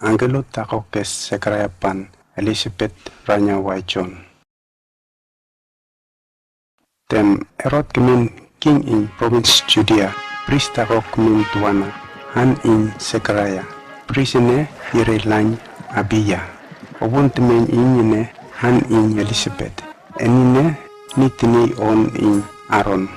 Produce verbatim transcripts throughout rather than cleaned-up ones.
angkelo takok ke Sekaraia pan Elisabet ranya wai Jon. Tem Erod kmen king in provins Judia, pris takok kmen tuan a, han in Sekaraia. Pris ene ire lain Abiya. Obon temen in ene han in Elisabet. Enine ni tini on in Aron.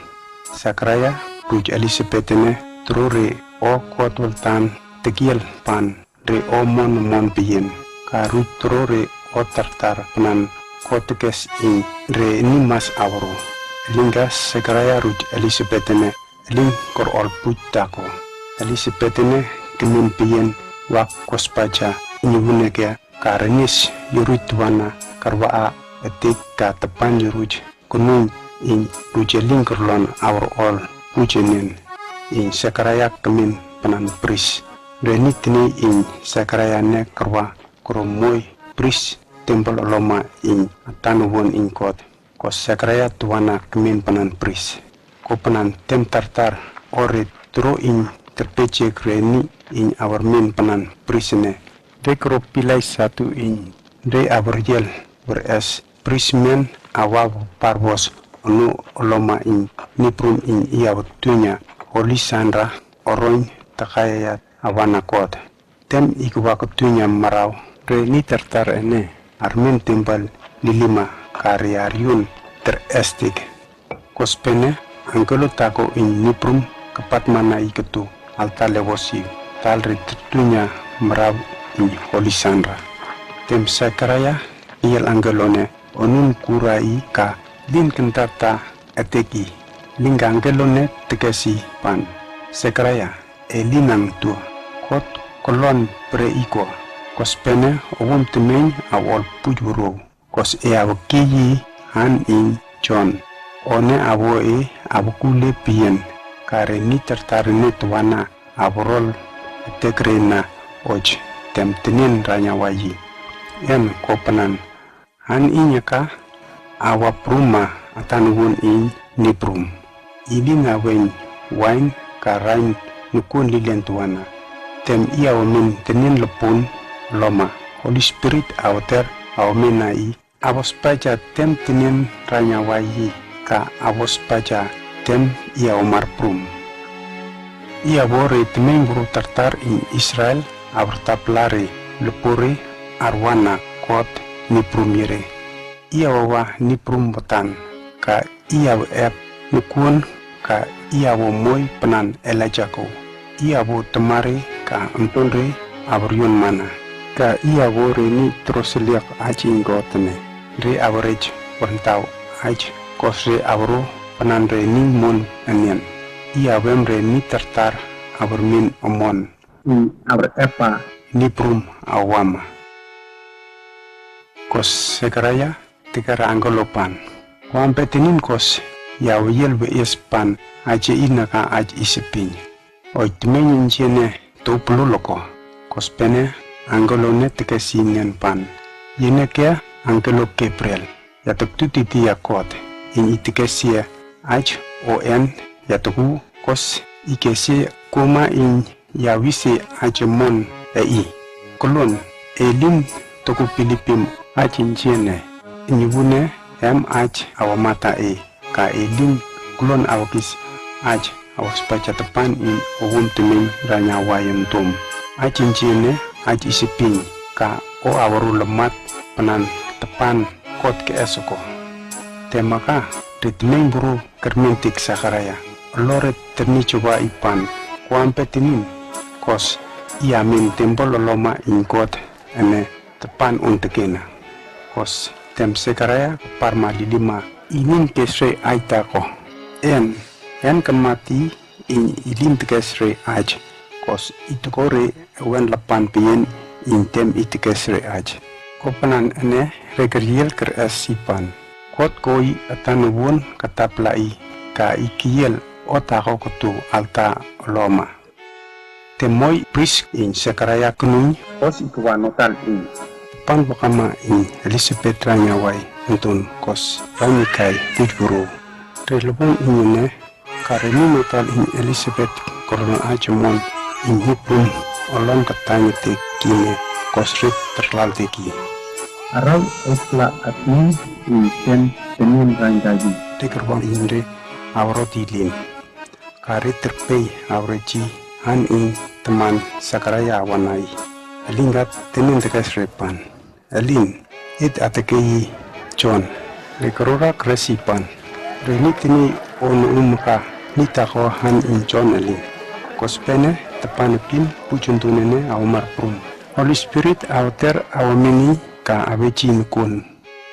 Sekaraia ruj Elisabet ene turu re o kot weltan tekiel pan re o mon mon pien, ka ruj turu re o tartar pnan ko tekes in re ni mas awro. Lingka Sekaraia ruj Elisabet ene ling kor ol puj tako. Elisabet ene kmen pien wak kospaja in wune ke ka renis yoruj tuan a karwa a etik ka tepan yoruj kunun in ruj eling kerlon awro ol puj enen in Sekaraia kmen pnan pris. Re ni tini in Sekaraia ne karwa koro moi pris tempel oloma in atan won in kot. Ko Sekaraia tuan a kmen pnan pris. Ko pnan tem tartar ore turu in terpejek re ni in awr men pnan pris ene. Re koro pilai satu in re awr yel wr es pris men awa parvos ono oloma in niprum in iawa tunya oli sanra oron takaia awa na kot. Tem ikwa ko tunya marau re ni tartar ene armen tempel lilima kari ariun ter estik. Kospene angkelo tako in niprum kapat mana iketu alta lewosi tal re tertunya marau in oli sanra. Tem Sekaraia iel angkelo ne onun kura i ka lin kentarta eteki. Lingka angkelo ne tekesi pan Sekaraia. Elin ang tua kot kolon pre iko. Kospene owom temeng a ol puj wro. Kos e awo kei i han in Jon. One awo e awo kule pien. Kare ni tartar ne tuan a awo rol etek re na oj tem tenen ranya wai i. En ko pnan. Han in eka awa prum a atan won in niprum. Ilin awen wain ka rain nukun lilen tuan a. Tem i awo men tenen lepun loma. Holy Spirit awo ter awo men a i. Awo spaja tem tenen ranya wai i ka awo spaja tem i awo mar prum. I awo re temeng buru tartar in Israel awo rtapla re lepure arwan a kot niprum ire. I awo wa niprum watan ka i awo ep nukun ka i awo moi pnan Elijah ko. I awo temare ka anton re awo rion mana. Ka i awo re ni troseliak aj in kot ene. Re awo rej wantau aj kos re awo ro pnan re ni mon anen. I awem re ni tartar awo men omon. I awo epa niprum awama. Kos Sekaraia tekera angkelo pan. Wampe tenin kos i awo yel we es pan aje i naka aj isepin. Oj temeng injene tuplu loko. Kospene angkelo ne tekesi nen pan. Yene ke angkelo Gabriel. Yatok tu titi ya kot. In i tekesi e aj o en yatok u kos i kesi kuma in yawise aj emon e i. Klon, elin toku pilipim aj injene. Inyubune em aj awa mata e. Ka elin klon awa kis aj awa spaja tepan in owom temeng ranya wai en dom. Aj injene aj isepin ka o awa ru lemat pnan tepan kot ke esoko. Temaka re temeng buru kermentik Sekaraia. Lore terni chewa i pan. Kwampe tenin kos i amen tempel oloma in kot ene tepan un tekena. Kos tem Sekaraia parma lilima inin kesre aita ko. En, en kemati in ilin tekesre aj. Kos itoko re ewen lapan pien in tem i tekesre aj. Ko pnan ene re keriel ker es i pan. Kot ko i atan won katapla i ka i kiel o tako kotu alta oloma. Te moi pris in Sekaraia kunun kos i kwan otal in. Pan wakama in Elisabet ranya wai enton kos ranya kai puj buru. Re lobong inene ka re ni notal in Elisabet korona aj emon in hipun olon katanya te kine. kosrit terlal deki. Arau aisla atni in ten tenin rain dagi. Dekerwan inre aurot ilin. Kari terpei aureti han in teman Sakaraia awanai. Elingat tenin tekes repan. Elin, id atekei Jon. Re kerora keresipan. Re ni tini on umka ni tako han in Jon elin. Kospene, tepan epin, pujon tunene aumar prum. Holy Spirit aoter aumeni ka aweji nukun.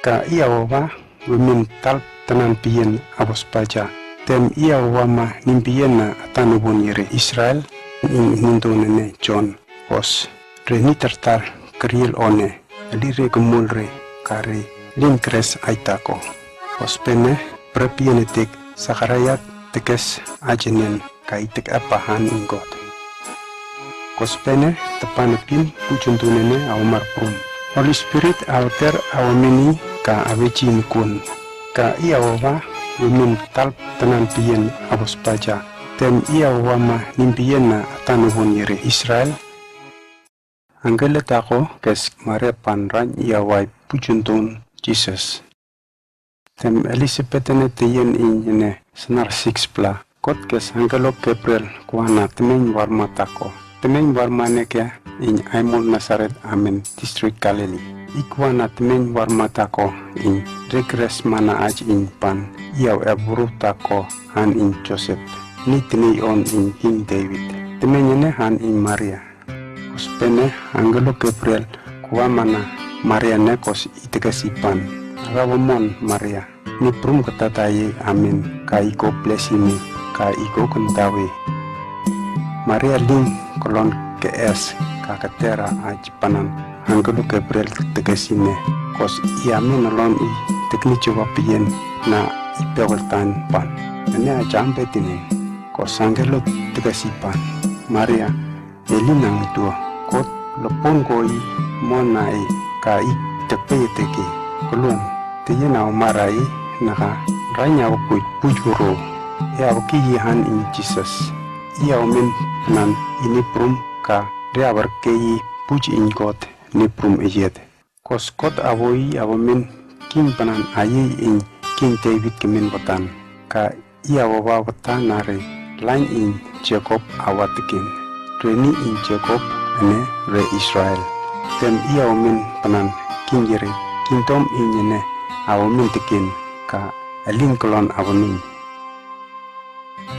Ka i aowa, wemen talp tenan pien abos paja. Tem i aowa ma nim pien na atan ubon ire Israel, in nindon ene Jon. Kos, re ni tertar, keriel one. Eli re kemul re, kari, lin keres aitako. Kospene, prepien etik, Sakaraia tekes ajenen, ka itek epa han in God. Kospene, tepan epin, pujon tunene aumar prum. Holy Spirit aoter aumeni ka aweji nukun. Ka i aowa, wemen talp tenan pien abos paja. Tem i aowa ma nim pien na atan ubon ire Israel. Angelo tako kes Maria pan rain i awai pujon tun Jises. Tem Elisabet ene teien in ene senar siks pla. Kot kes angelo Gabriel kwana temeng warma tako. Temeng warma neke in aimul Nasaret amen distrik Galili. I kwana temeng warma tako in re keres mana aj in pan i aowa eburu tako han in Josep. Ni tini on in King David. Temeng ene han in Maria. Kospene angelo Gabriel kwa mana Maria ne kos itekes ipan. Rawa mon Maria. Ni prum ketatai amen ka iko blesimi ka iko kentawi. Maria ling kelon ke es ka ketera aj panan angelo Gabriel tekesine. Kos i amen alon i tekni Jehova pien na i pekeltan pan. Ene ajambe tinin. Kos angelo tekes ipan. Maria, Eli nang tua, kot lepon ko i mon ai ka i tekpei eteki. Kelon, teien aumar ai naka, rain aokuj puj uro. E aoki i han in Jises. I aomen nan ini prum ka re aowarkei puj in kot ni prum eyet. Kos kot aowoi aomen king panan aei in King David kemen watan. Ka i aowa watan nare lain in Jakob aowa teken. Re ni in Jakob ene re Israel. Tem i aomen panan king ire kingdom in ene aomen teken ka elin kelon aowa ning.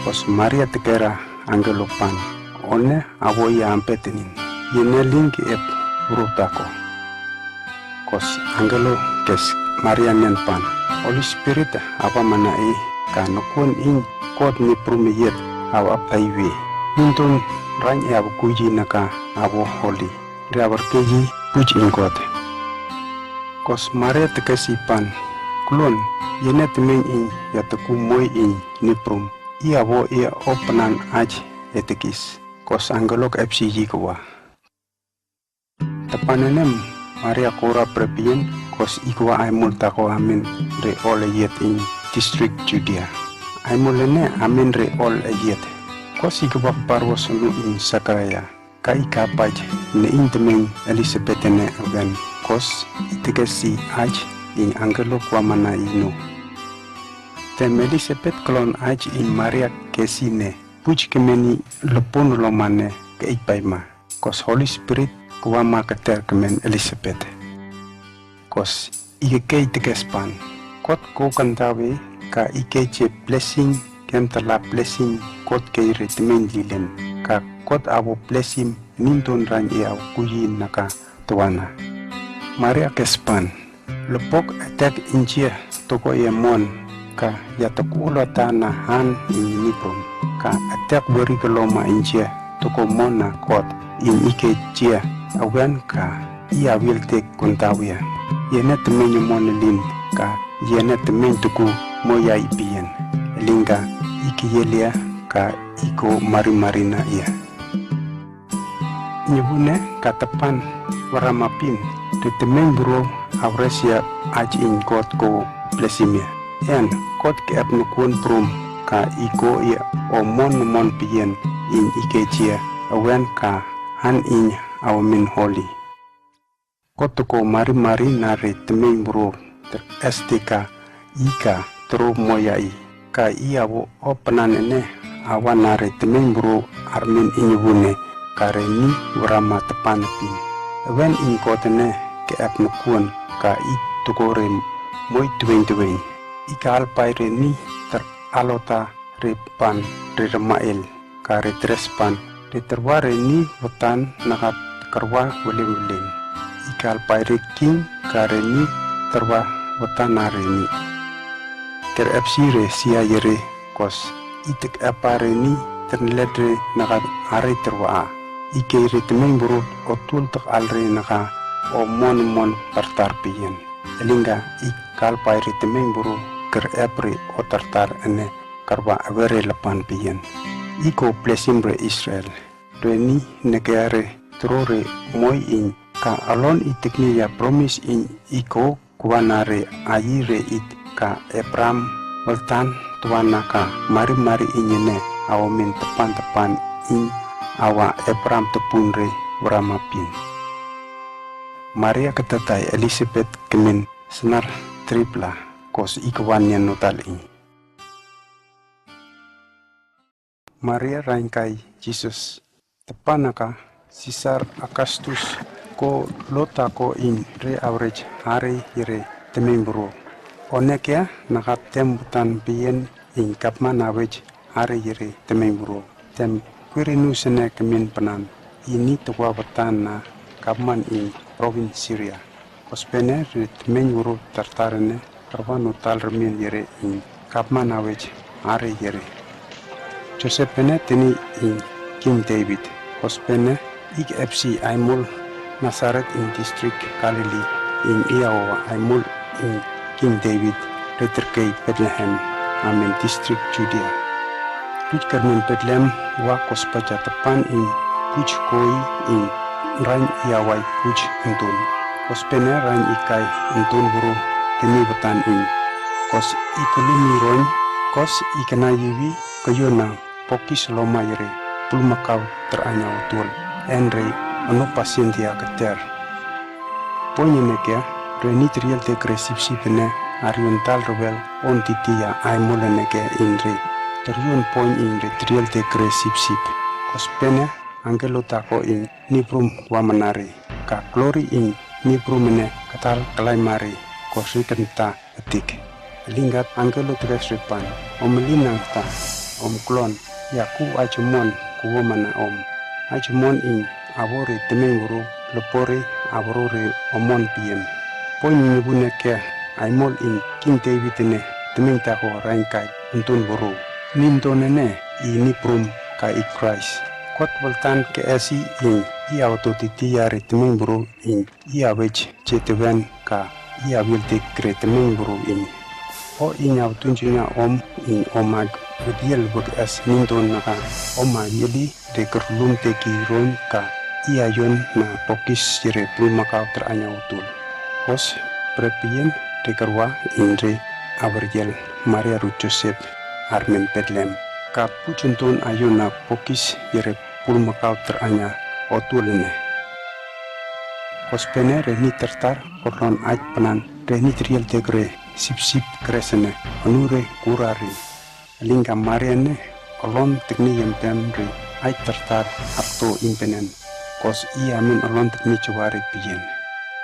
Kos Maria tekera angelo pan. One aowa i ampe tenin. Iene ling ke ep uro tako. Kos angelo kes Maria nen pan. Holy Spirit aowa mana i ka nokon in kot ni prum eyet aowa ap ai we. Nintun rain e aokuji naka aowa holy. Re aowarkei puj in kot. Kos Maria tekes ipan. Kelon, iene temeng in ya teku moi in ni prum. I aowa i o panan aj etekis. Kos angelo ke epsi i kewa. Tepan enem Maria kora prepien kos i kewa aimul tako amen re ol eyet in distrik Judia. Aimul ene amen re ol eyet. Kos i kewa kpar wosonu in Sakaraia. Ka i kapaj ne in temeng Elisabet ene awen kos i tekesi aj in angelo kewa mana inu. Tem Elisabet kelon aj in Maria kesi ne puj kemeni lepon lomane ke ik paima. Kos Holy Spirit kewa ma keter kemen Elisabet. Kos ikekei tekes pan. Kot ko kantawe ka ikei je blessing kem tala blessing kot kei re temeng lilen. Ka kot aowa blessing nintun rain e aokuji naka tewana. Maria kes pan. Lepok etek injie toko e mon ka ya toko lo tana han in ni prum. Ka etek weri keloma injie toko mon na kot in ikei jie awen ka i awil tek kuntawia. Iene temeng mon lin ka iene temeng tuku moya ipien. Lingka i keyelia ka i ko marimarina ia. Nibune ka tepan warama pin, te temeng buro aoresia aj in kot ko blesimia. En kot ke ep nukun prum ka i ko ia o mon mon pien in ikejia awen ka han in aomin holy. Ko toko Mari Mari nare tmein buru ter Esteka, i ka turu moia i. Ka i awo o pnan ene awa nare tmein buru armen inyebune, ka re ni wrama tepan pin. Ewen in Kot ene ke ep nukuon ka i toko re moi tuwein tuwein. I ka alpai re ni ter alota re pan re rmael, ka re teres pan re terwa re ni wetan naka kerwa welin welin. I ka alpai re king ka re ni terwa wetan are ni. Ker epsi re sia iere kos i tek epa re ni ternled re naka are terwa a. I kei re tmein buru otul tek al re naka o mon mon partar pien. Elinga i ka alpai re tmein buru ker ep re o tartar ene kerwa awere lepan pien. I ko blesim re Israel. Re ni neke re turu re moi in ka alon i tekni ia promis in i ko kwana re ayi re it ka Ebram weltan twana ka Mari Mari in ene awo men tepan tepan in awa Ebram tepun re wrama pin. Maria katatai Elisabet kemin senar tripla kos i kwan nian notal in. Maria rain kai Jises. Tepan aka Sisar Augustus ko lo tako in re awarej are iere tmein buru. One kea naka tem butan pien in kapman awej are iere tmein buru. Tem Kwirinus ene kemin pnan i ni tekwa butan na kapman in provins Siria. Kospene re tmein buru tartar ene kerwa notal rmen iere in kapman awej are iere. Josep ene teni in King David. Kospene ik epsi aimol Nasaret in distrik Galili in ia awa aimol in King David re terkei Betlehem amen distrik Judia. Ruj kermen Betlehem wa kospaja tepan in puj koi in rain ia wai puj ntun. Kospene rain ikai ntun buru teni butan in. Kos i kelimi roin, kos i kena iwi keio na pokis loma iere pulmakau ter ain awa tuol, en re ono pasin dia keter. Poin ene kea, re ni terial dekre sipsip ene arion dal rewel on titi ia aimol ene kea in re terion poin in re terial dekre sipsip. Kospene angelo tako in nibrum wamanare, ka klori in nibrum ene kadal kalaimare, kos rikenta etik. Elingat angelo tekes re pan, om elin angta, om klon, ia ku aij emon ku womana om. Aij emon in awo re tmein buru, lepore, aboro re omon pien. Poin in ibun ene kea, aimol in King David ene tmein tako rain kai ntun buru. Ni ntun ene i nibrum ka i Kraist. Kot weltan ke esi in i awoto titi ia re tmein buru in i awej jetewen ka i awiel dekre tmein buru in. O in awo tunjinga om in om aik udiel wek es nindon naka om awieli re kerlum deki ron ka i aion na pokis iere pulmakau ter ain awa tuol. Kos prebien re kerwa in re aweriel Maria ru Josep armen Betlehem ka puj ntun aion na pokis iere pulmakau ter ain awa tuol ene. Kospene re ni tartar korlon aij pnan re ni terial dekre sipsip kres ene onu re kura ri. Elinga Maria ne olon tekni iembem ri aij tartar akto impenen. Kos i amen olon tekni jewari pien.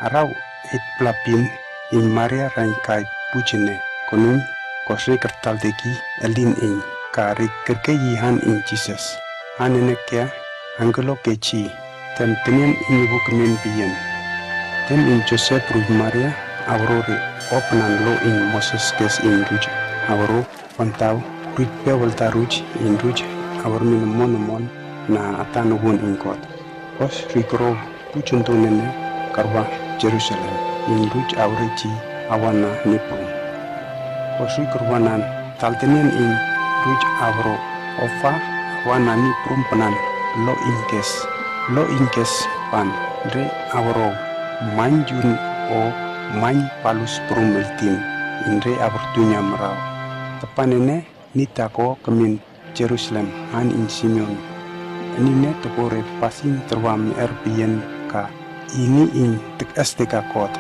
Arau et pla pin in Maria rain kai puj ene konung kos ri kertal deki elin in ka ri kerkei i han in Jises. Han ene kea angelo keji tem tenien in ibu kemen pien. Tem in Josep ruj Maria awero ri opnan lo in Moses kes in ruj awero wantau ruj pe walta ruj in ruj awer min emon emon na atan ugun in Kot. Kos ri kero puj ntun ene karwa Jerusalem in ruj aweri ji awa na nibrum. Kos ri kerwa nan taltenien in ruj awero ofa awa na nibrum pnan lo in kes. Lo in kes pan re awero main jun o main palus brum eltin in re awer tunya merau. Tepan ene ni tako kemin Jerusalem han in Simeon. Enine toko re pasin terwa mer pien ka ini in tek-es deka Kot.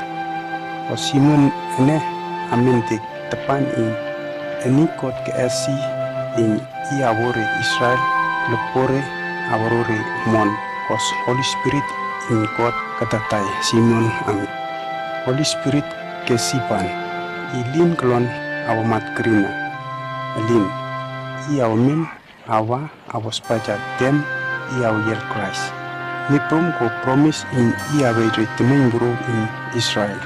Ko Simon ene amen tek tepan in, ini Kot ke-esi in i awo re Israel, lepore awo ro re mon, kos Holy Spirit in Kot katatai Simon amen. Holy Spirit ke sipan, i lin kelon awo mat kerina. Alin, i awo men, awa, awo spaja tem, i awo yel Kraist. Niprum ko promise in i awe re temeng buru in Israel.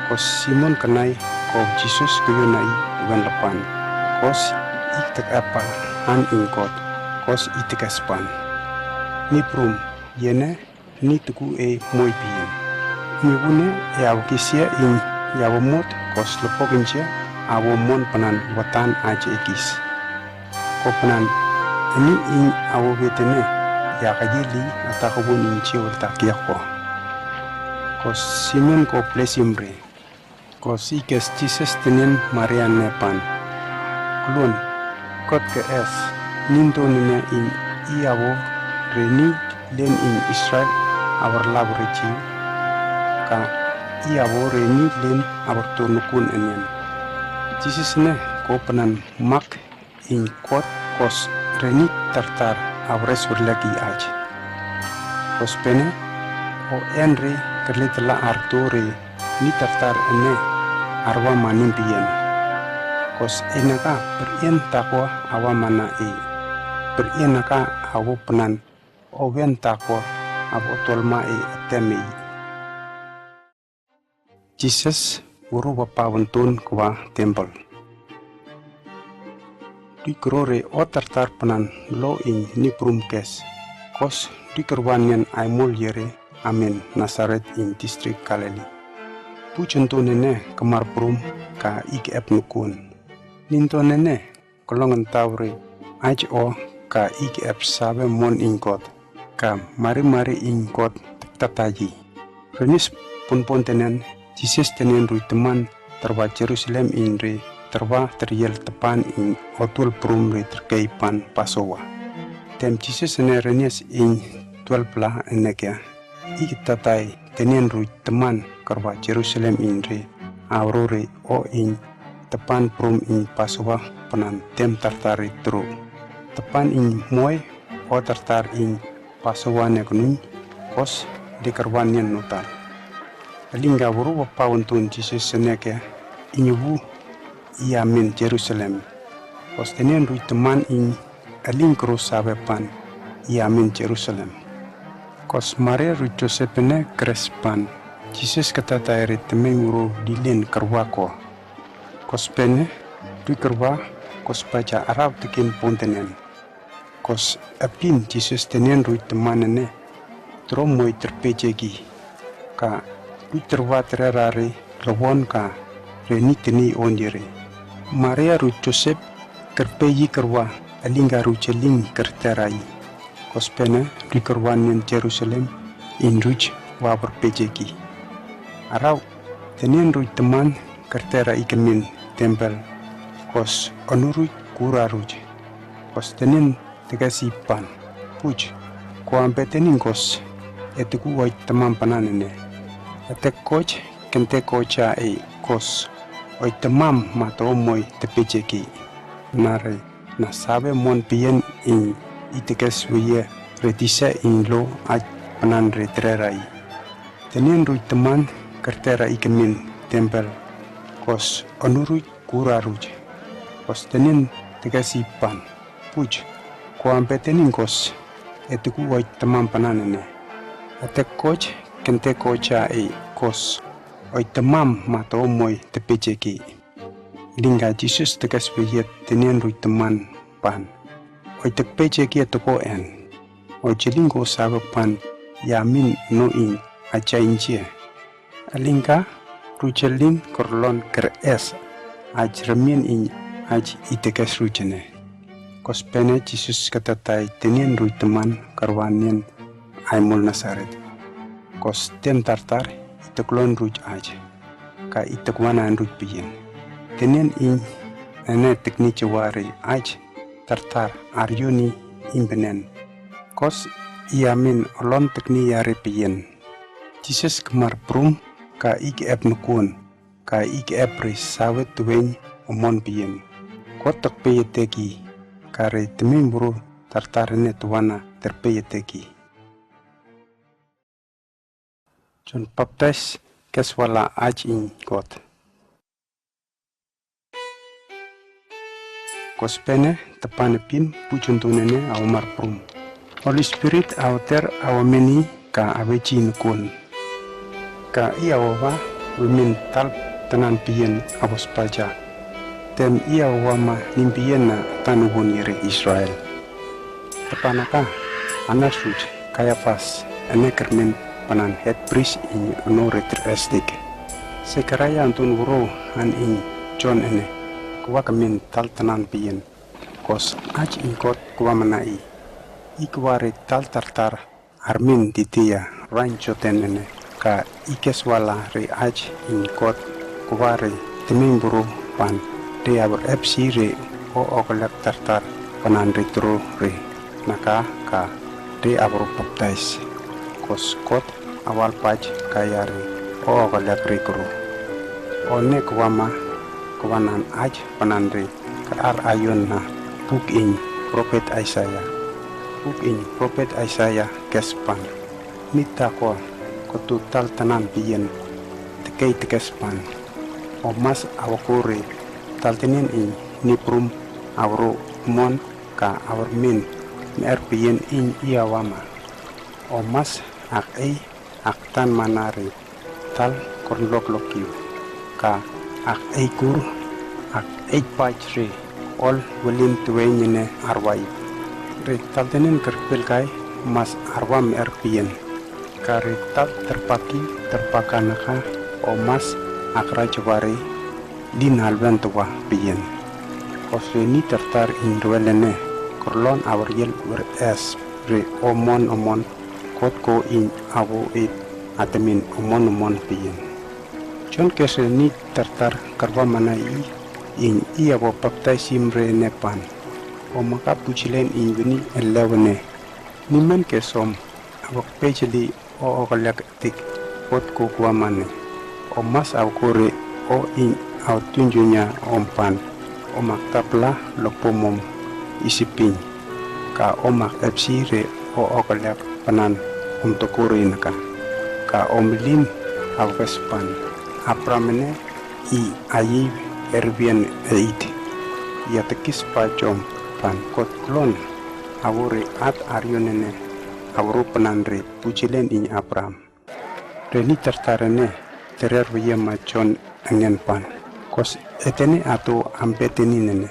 Kos Simon kenai, ko Jises keyona i wen lepan. Kos i tek-apa han in Kot, kos i tek-espan. Niprum, yene, ni tuku e moi pien. Ni wune e awo kisia in i awo mot, kos lepok in je, awo mon penan watan aje ekis. Ko penan, ini in awo wetene, ya kayeli, ata kobun in je wata kiako. Ko Simon ko plesim re. Kos i kes Jises tenin Maria nepan. Klun, Kot ke-es, ninto nene in i awo re ni len in Israel, awor lab re Jiu. Ka i awo re ni len awor to nukun enen. Jises ne ko penan mak in Kot kos re ni tartar awor es werlek i aje. Kos pene, o en re kerle tela arto re ni tartar ene arwa manin pien. Kos enaka perien takwa awa mana e. Perien aka awo penan o wen takwa awo tolma e atem e. Jises wuru wapa wentun kwa tempel. Dui kero re o tartar penan lo in niprum kes. Kos dui kerwan nen aimol yere amen Nasaret in distrik Galili. Puj ento nene kemar prum ka i ke-ep nukun. Ninto nene kelong entaw re aje o ka i ke-ep sawe mon in Kot, ka mari-mari in Kot tektatai i. Renis ponpon tenen, Jises tenen rui teman terwa Jerusalem in re terwa teriel tepan in otuel prum re terkei pan Pasowa. Tem Jises ene renis in tuel pela ene kea. I ketatai tenen rui teman kerwa Jerusalem in re, awor re o in tepan prum in Pasowa penan tem tartar re tru. Tepan in moi o tartar in Pasowa ne kenun, kos de kerwan nen notar. Alinga wuru wapa wentun Jises ene kea, ini wu i amen Jerusalem. Kos tenen rui teman in aling kero sawe pan i amen Jerusalem. Kos Maria rui Josep ene keres pan Jises ketatai re temeng wuru lilen kerwa ko. Kos pene, dui kerwa, kos baja arau teken pon tenen. Kos apin Jises tenen rui teman ene, tro moi terpejeki. Ka dui terwa terera re lewon ka re ni teni on yere. Maria rui Josep kerpei i kerwa alinga rui jeling kertera i. Kos pene dui kerwan nen Jerusalem in ruj wapor pejeki. Arau, tenen rui teman kertera i kemin tempel. Kos onuruj kura ruj. Kos tenen tekesi pan. Puj, koam pe tenin kos, eteku oi temam penan ene. Etek koj, kente koja ei kos, oi temam mato moi tepejeki. Nare, na sawe mon pien in i tekes weie re tisa in lo aj penan re terera i. Tenen rui teman kertera i kemin tempel, kos onuruj kura ruj. Kos tenen tekesi pan. Puj, koam pe tenin kos, eteku oi temam penan ene. Etek koj, kente koja ei kos, oi temam mato moi tepejeki. Linga Jises tekes weie tenen rui teman pan. Oi tekpejeki eteko en. Oi jeling ko sawe pan i amin no in aja inje. Alinga, rui jeling kerlon keres. Aj remin in aj i tekes rujene. Kos pene Jises ketatai tenen rui teman kerwan nen aimol Nasaret. Kos tem tartar i teklon ruj aj. Ka i tekwan an ruj pien. Tenen in ene tekni jeware aj tartar arioni in penen. Kos i amin olon tekni yare pien. Jises kemar prum, ka i kep nukuon, ka i kep re sawe tuweng o mon pien. Kot tekpei eteki, ka re temin buru tartar ene tuwana terpei eteki. Jon Paptais, Keswala Aj in Kot. Kospene, tepan epin, pujon tunene aumar prum. Holy Spirit auter aumeni ka aweji nukuon. Ka i aua wa, wemen tal tenan pien abos paja. Tem i aua ma nin pien na tan ubun ire Israel. Tepan aka, Anas uj, Kaiapas, ene kermen panan head priest in ono re ter estik. Sekaraia untun uro an in Jon ene, kua kemen tal tenan pien. Kos aj in Kot kua mena i. I kua re tal tartar armin titia rain joten ene, ka i Keswala re aj in Kot kua re temin buru pan, de abor epsi re o okelek tartar panan re turu re naka ka de abor paptais. Kos Kot awal paj kaia re o okelek re kuru. One kua ma, kua nan aj panan re ka ar aion na buk in propet Aisaia. Buk in propet Aisaia kes pan. Nit takwa, kotu tal tenan pien, tekei tekes pan. O mas awakore, tal tenen in niprum, awro mon ka awr min, mer pien in i aua ma. O mas ak ei, ak tan manare, tal kornlok lokiu. Ka ak ei kur, ak ei paj re, ol welin tuweng ene arwai. Re tal tenen kerpel kai, mas arwa mer pien. Ka re tal terpaki, terpaka naka, o mas ak rajware, lin alwen tuwa pien. Kos re ni tartar in rwel ene, kerlon awr yel wer es, re omon omon, Kot ko in awo ed, atemin omon omon pien. Jon kes re ni tartar kerwa mana i, in i awo paptaisim re ene pan. O maka pujilen in wini elewene. Nimen kes om, awo kpejeli o okelek tik Kot ko kua mane. O mas awkore o in awo tunjunya om pan. O mak tapla lopom om isipin. Ka o mak epsi re o okelek panan om tokori naka. Ka om lin awo kes pan. Abram ene i ayiw erwien eit. Ia tekis paj om pan Kot klon. Awore at arion ene. Awro panan re pujilen in Abram. Re ni tartar ene, terer weye ma Jon engen pan. Kos etene ato ambe tenin ene.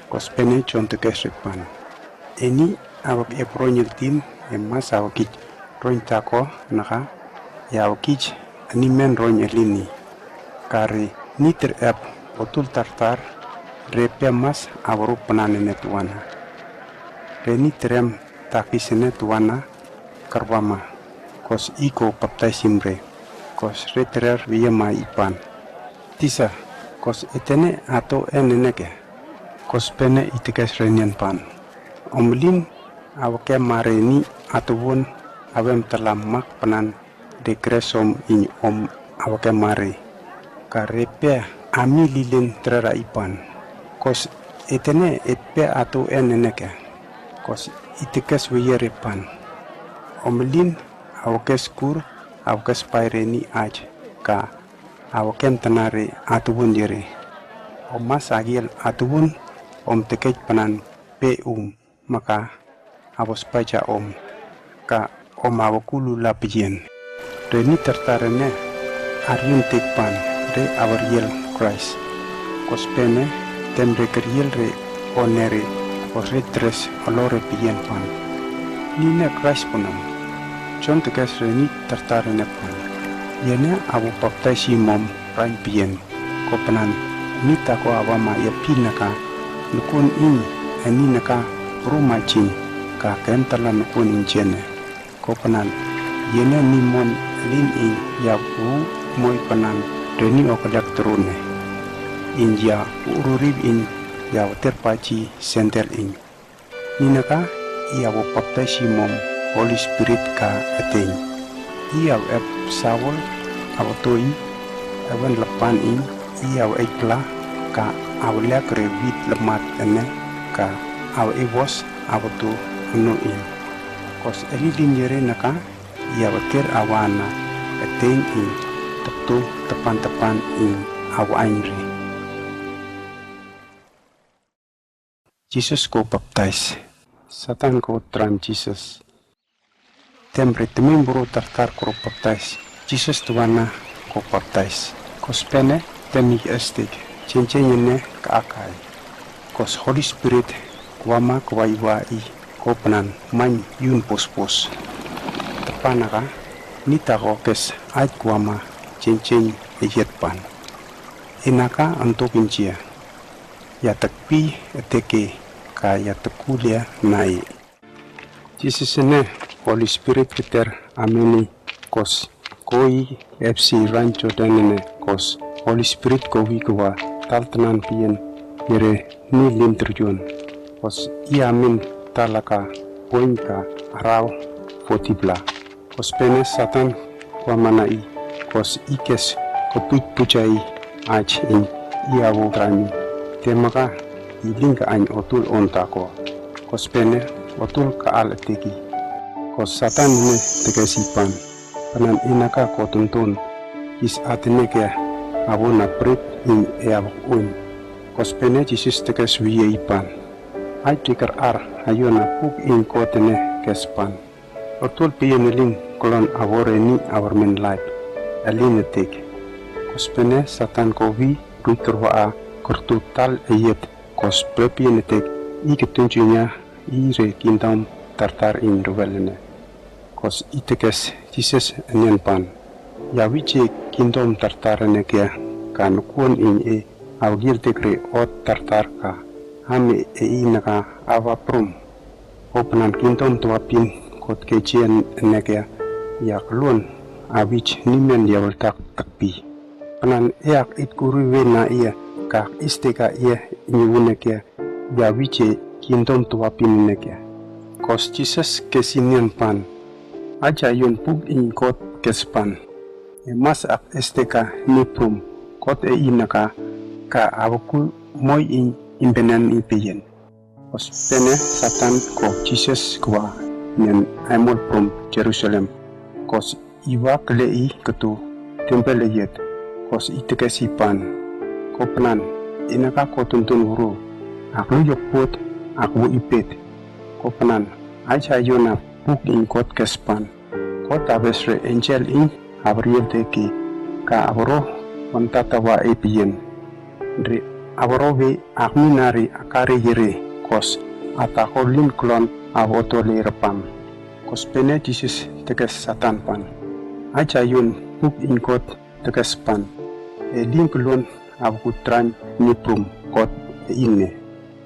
Kos pene Jon tekes re pan. Eni awak ep roin eltin, e mas awakij roin tako naka, e awakij eni men roin elini. Ka re ni ter ep otul tartar, re pe mas awro panan ene tuwana. Re ni terem takis ene tuwana, kerwa ma, kos i ko paptaisim re, kos re terer weye ma i pan. Tisa, kos etene ato en ene ke, kos pene i tekes re nen pan. Om lin, awake mare ni atowon, awem tala mak panan, de kres om in om awake mare. Ka re pe ami lilen terera i pan. Kos etene et pe ato en ene ke. Kos i tekes weye re pan. Om lin, awo kes kur, awo kes pai re ni aj, ka awo ken tana re atowon yere. Om mas agiel atowon, om tekej panan pe um, maka, awo spaja om, ka om awo kulu lap yen. Re ni tartar ene, arion tek pan, re awor yel Kraist. Kos pene, tem re keriel re, one re, kos re tres, olo re pien pan. Nine Kraist ponom. Jon tekes re ni tartar ene pan. Yene awo paptaisim om, rain pien. Kopanan, ni tako awa ma ia pil naka, nukun in, eni naka, bru majin, ka ken tala nukun in jene. Kopanan, yene ni mon lin in ia u moi panan, re ni okelek turune. In ia u rurib in ia water paji sendel in. Ni naka, i awo paptaisim om Holy Spirit ka atein. I aoep sawol aoto i, ewen lepban i, i aoeikla, ka aolek re wit lamad ene, ka aoewos aoto ono i. Kos elilin iere naka, i aotir awa na eteng i, tepto tepan-tepan i aoain ri. Jises ko baptais. Satan ko traim Jises. Temre temim buru tartar koro baptais, Jises tuwana ko baptais. Kospene, tem i estik, jenjen ene ka akai. Kos Holi Spirit, kuama ko waiwa i, ko pnan main iun pospos. Tepanaka, nitako kes aid kuama, jenjen e ietban. Inaka antokin jia. Ia tekpi eteke ka ia tekulia nai. Jises ene Holi Spirit keter amen i kos ko i epsi rain Jordan ene kos Holi Spirit ko wi kuwa tal tenan pien iere ni lim turjon. Kos i amen talaka poin ka arau fotibla. Kospene Satan kuama nai, kos i kes kopuit puja i aid i i awo traim i. Temaka i lingka ain otul ontako. Kospene otul ka al eteki. Kos Satan ene tekes ipan. Pnan inaka ko tonton. Kis atene ke awo na prit i e awo un. Kospene Jises tekes wie ipan. Aid tikar ar aio na puk in Kot ene kespan. Otul pien elin klon awor eni awor men laip. Elin etek. Kospene Satan ko wi ruik kerwa a kertu tal eiet kos prepien etek i ketun junia i re kingdom tartar in ruwel ene. Kos i tekes Jises enen pan. Ia wije kingdom tartar ene kia ka nukuon in e awgil tekre ot tartar ka. Ame e inaka awa prum. Ko pnan kingdom tuapin Kot kejien ene kia ia klon awij nimen ia weltak tekpi. Pnan eak it kuri we na ia ka isteka ia niwune kia ia wije kingdom tuapin ene kia. Kos Jises kesi nen pan. Aja ion puk in Kot kespan. E mas ak esteka ni prum Kot e inaka ka awaku moi in imbenan i peien. Kospene Satan ko Jises kwa nen aimol prum Jerusalem. Kos iwa kele i ketu tempel eiet. Kos i tekes ipan. Ko pnan inaka ko tuntun wuru. Ak lu iok pot ak wu ipet. Ko pnan aja ion a puk in Kot kespan. Kot awes re enjel in awriel teki ka awro wantatawa e peien. Re awro we ak minari akari iere kos atako lin klon awo tole repam. Kospene Jises tekes Satan pan. Aja ion puk in Kot tekespan. E lin klon awaku traim ni prum Kot e inne.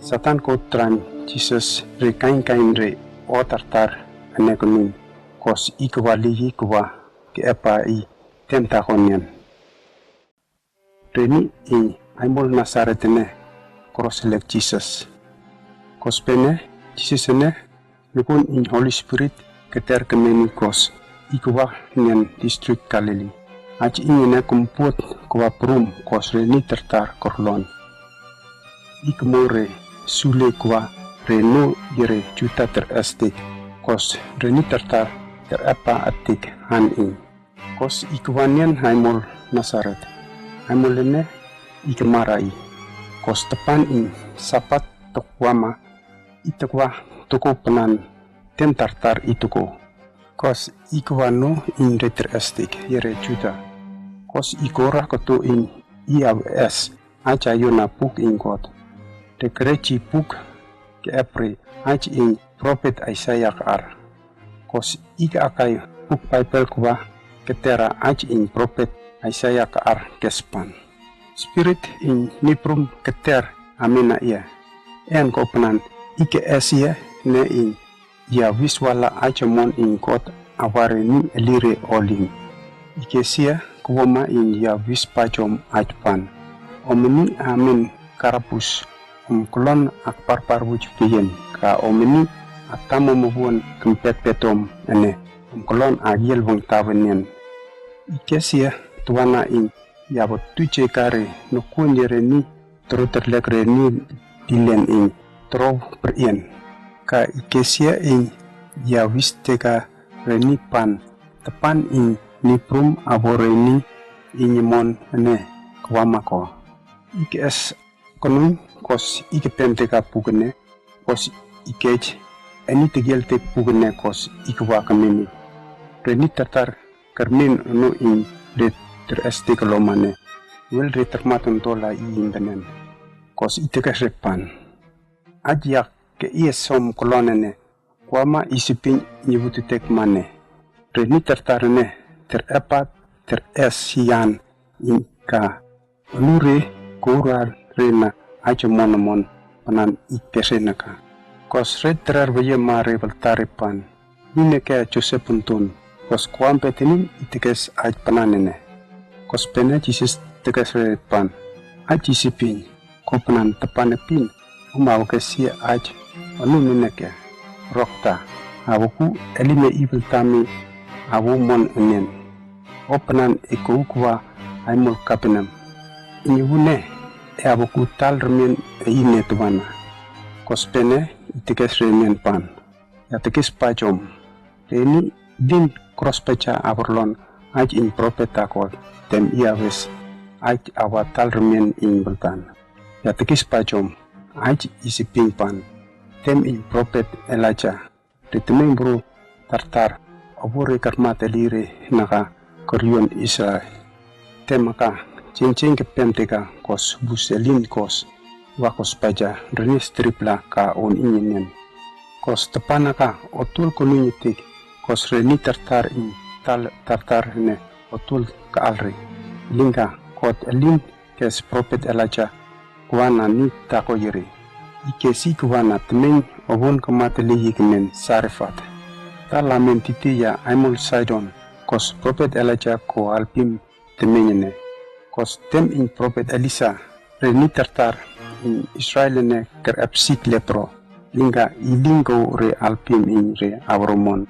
Satan ko traim Jises re kain kain re o tartar ene kenun. Kos i kwa lii kwa ke epa i temtako nen. Reni i aimol Nasaret ene kros lek Jises. Kospene Jises ene lukun in Holi Spirit keter kemeni kos i kwa nen distrik Galili. Aja i ene kumpot kwa prum kos reni tartar korlon. I kemore sule kwa reno iere Juta ter estik kos reni tartar ter epa atik han i. Kos i kwa nen aimol Nasaret. Aimol ene i kemara i. Kos tepan in Sapat tokwama i tekwa toko pnan tem tartar i toko. Kos i kwa no in re ter estik iere Juta. Kos i kora ketu in i awes aja ion a puk in Kot. Re kereji puk ke epre aja in propet Aisaia ka ar. Kos i ka akai puk Baibel kwa ketera aja in propet Aisaia ka ar kespan. Spirit in ni prum keter amena ia. En ko pnan i ke esia ne in ia wis wala aja mon in Kot aware ni elire olin. I ke sia kwoma in ia wis pajom aja pan. Omeni amen karapus om klon ak parpar wuj peien ka omeni atam om won kempetpetom ene. om klon a iel wang tawe nen. Ikesia tuana in ya bo tu che kare nukun yere ni tro terlek re ni dilen in tro per-en. Ka ikesia in ya wis teka re ni pan tepan in ni prum abo re ni in yemon ne kwama ko. Ikes Knun kos ike pem teka pukene, kos ikej, eni tegiel tek pukene kos ikewa kemeni. Reni tartar kermin nu in re ter esti kelomane, wel re termat en dola i in benen. Kos itekas re pan. Aja ke i esom kelonene, kwama isipin nyibutu tek mane. Reni tartar ne, ter epat, ter es sian in ka. Anu re, kourar re na aja monomon panan ikese naka. Kos re terar beye ma re beltare pan. Nine ke Josep untun. Kos kwam petenin itekes aj panan ene. Kos pene Jises tekes re pan. Aj isipin. Ko panan tepan epin. Oma oke sia aj. Anu nine ke. Rokta. Aboku elime ibel tami. Abo mon enen. O panan e kou kwa aimol kapenem. Inyi wune e aboku tal remen e ine tuana. Kos pene itekes remen pan. Ya tekis pajom. Reni din kros paja aberlon aj in propet akol. Tem iawes aj awa tal remen in beltan. Ya tekis pajom. Aj isipin pan. Tem in propet Elaja. Re temeng bru tartar, abo re kermat eli re naka korion Israel. Temaka, jenjeng ke pem teka kos bus elin kos, wa kos paja, reni stripla ka on inenen. Kos tepanaka, otul konuin itik, kos reni tartar in, tal tartar ne, otul ka alri. Lingka, kot elin, kes propet Elaja, kwananin tako yeri. Ikesi kwana temeng obun kemateli yiknen Sarefat. Talamen titi ya aimol Saidon, kos propet Elaja ko alpim temengene. Kos tem in propet Elisa, reni tartar in Israel ne ker epsik lepro. Lingka ilingko re alpim in re abromon.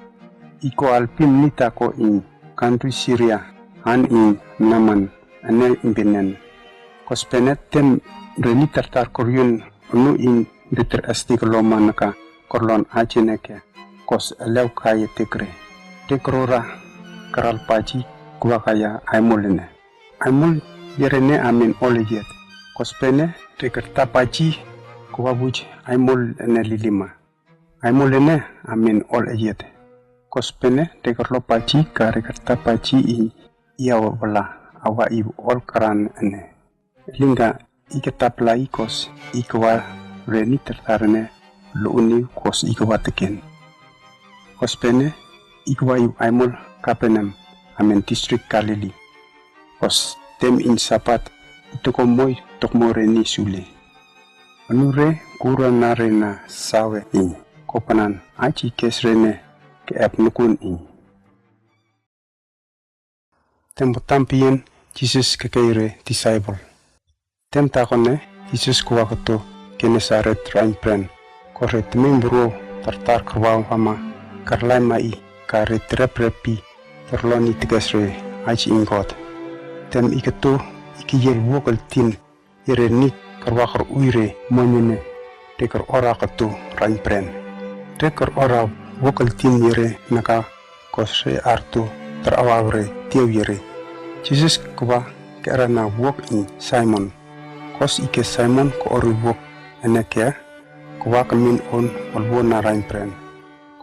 Iko alpim ni tako in kantri Siria, an in Naman. Ene imbenen. Kos pene tem reni tartar korion anu in re ter esti kelomanaka korlon ajene ke. Kos elew kaye tekre. Re kerora keral paji kwakaia aimol ene. Aimol yere ne amen ol eyet. Kos pene re kerta paji kwabuj aimol ene lilima. Aimol ene amen ol eyet. Kos pene re kerlo paji ka re kerta paji in ia wala awa i ol keran ene. Lingka i ketapla i kos i kewa reni tartar ene lo uni kos i kewa teken. Kos pene i kewa i aimol Kapernaum amen distrik Galili. Kos tem in Sabat i toko moi tokmo reni sule. Anu re kura na re na sawe in. Kopanan aji kes rene ke ep nukun in. Tem botam pien Jises kekei re disaipol. Tem takone Jises kwah keto Genesaret rain pren. Kore temeng buru tartar kerwa hama kerlai ma i kare terep repi terlon i tekes re aji ingkot. Tem iketo ikeyel wokol tin yere nik kerwa ker uire monyene. Re ker ora keto rain pren. Re ker ora wokol tin yere naka kos re arto ter awa were tieu yere. Jises kwah ke era na wok in Simon. Kos ike Simon ke ori wok ene ke kwah kemin on olwo na rain pren.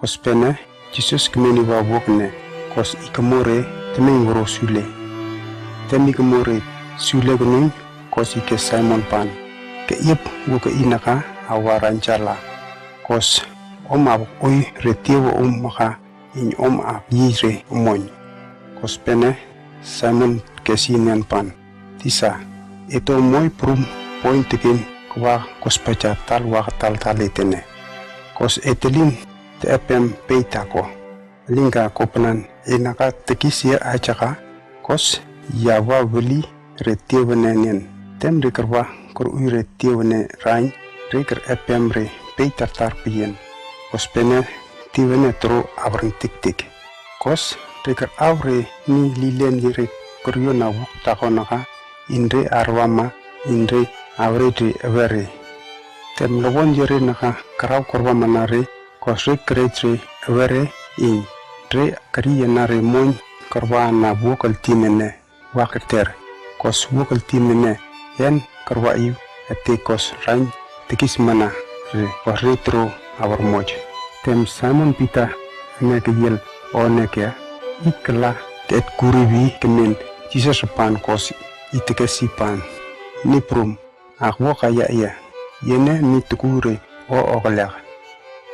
Kos pene Jises kemin iwa wok ne kos ike more temeng woro sule. Tem ike more sule kenun kos ike Simon pan. Ke iep wok inaka awa rain jala. Kos om abok oi re tieu om maka in om ab yire moin. Kos pene Simon kesi nen pan. Tisa, eto moi prum poin tekin kwah kos paja tal wak tal tal etene. Kos etelin te epem pei tako. Lingka kopanan enaka tekis ia ajaka kos ia wa weli re tiewene nen. Tem re kerwa ker ui re tiewene rain re ker epem re pei tartar pien. Kos pene tiewene tro abren tiktik. Kos, de kerraw re ni lilen iere kerioen a wuk tako naka, inre arwama, inre awre de awere. Tem lowon iere naka kerraw kerwa mana re, kos re keret re awere in, re keriena re moin kerwa na wok el tin ene, wa keter. Kos wok el tin ene, en kerwa iu, ete kos rain tekis mana re, kos re tro awor moj. Tem Simon Pita ene keiel o ene kea, i kela ke et kuribi kemen Jises repan kos i tekesi pan. Ni prom, ak wok aia ia, iene ni tuku re o okelek.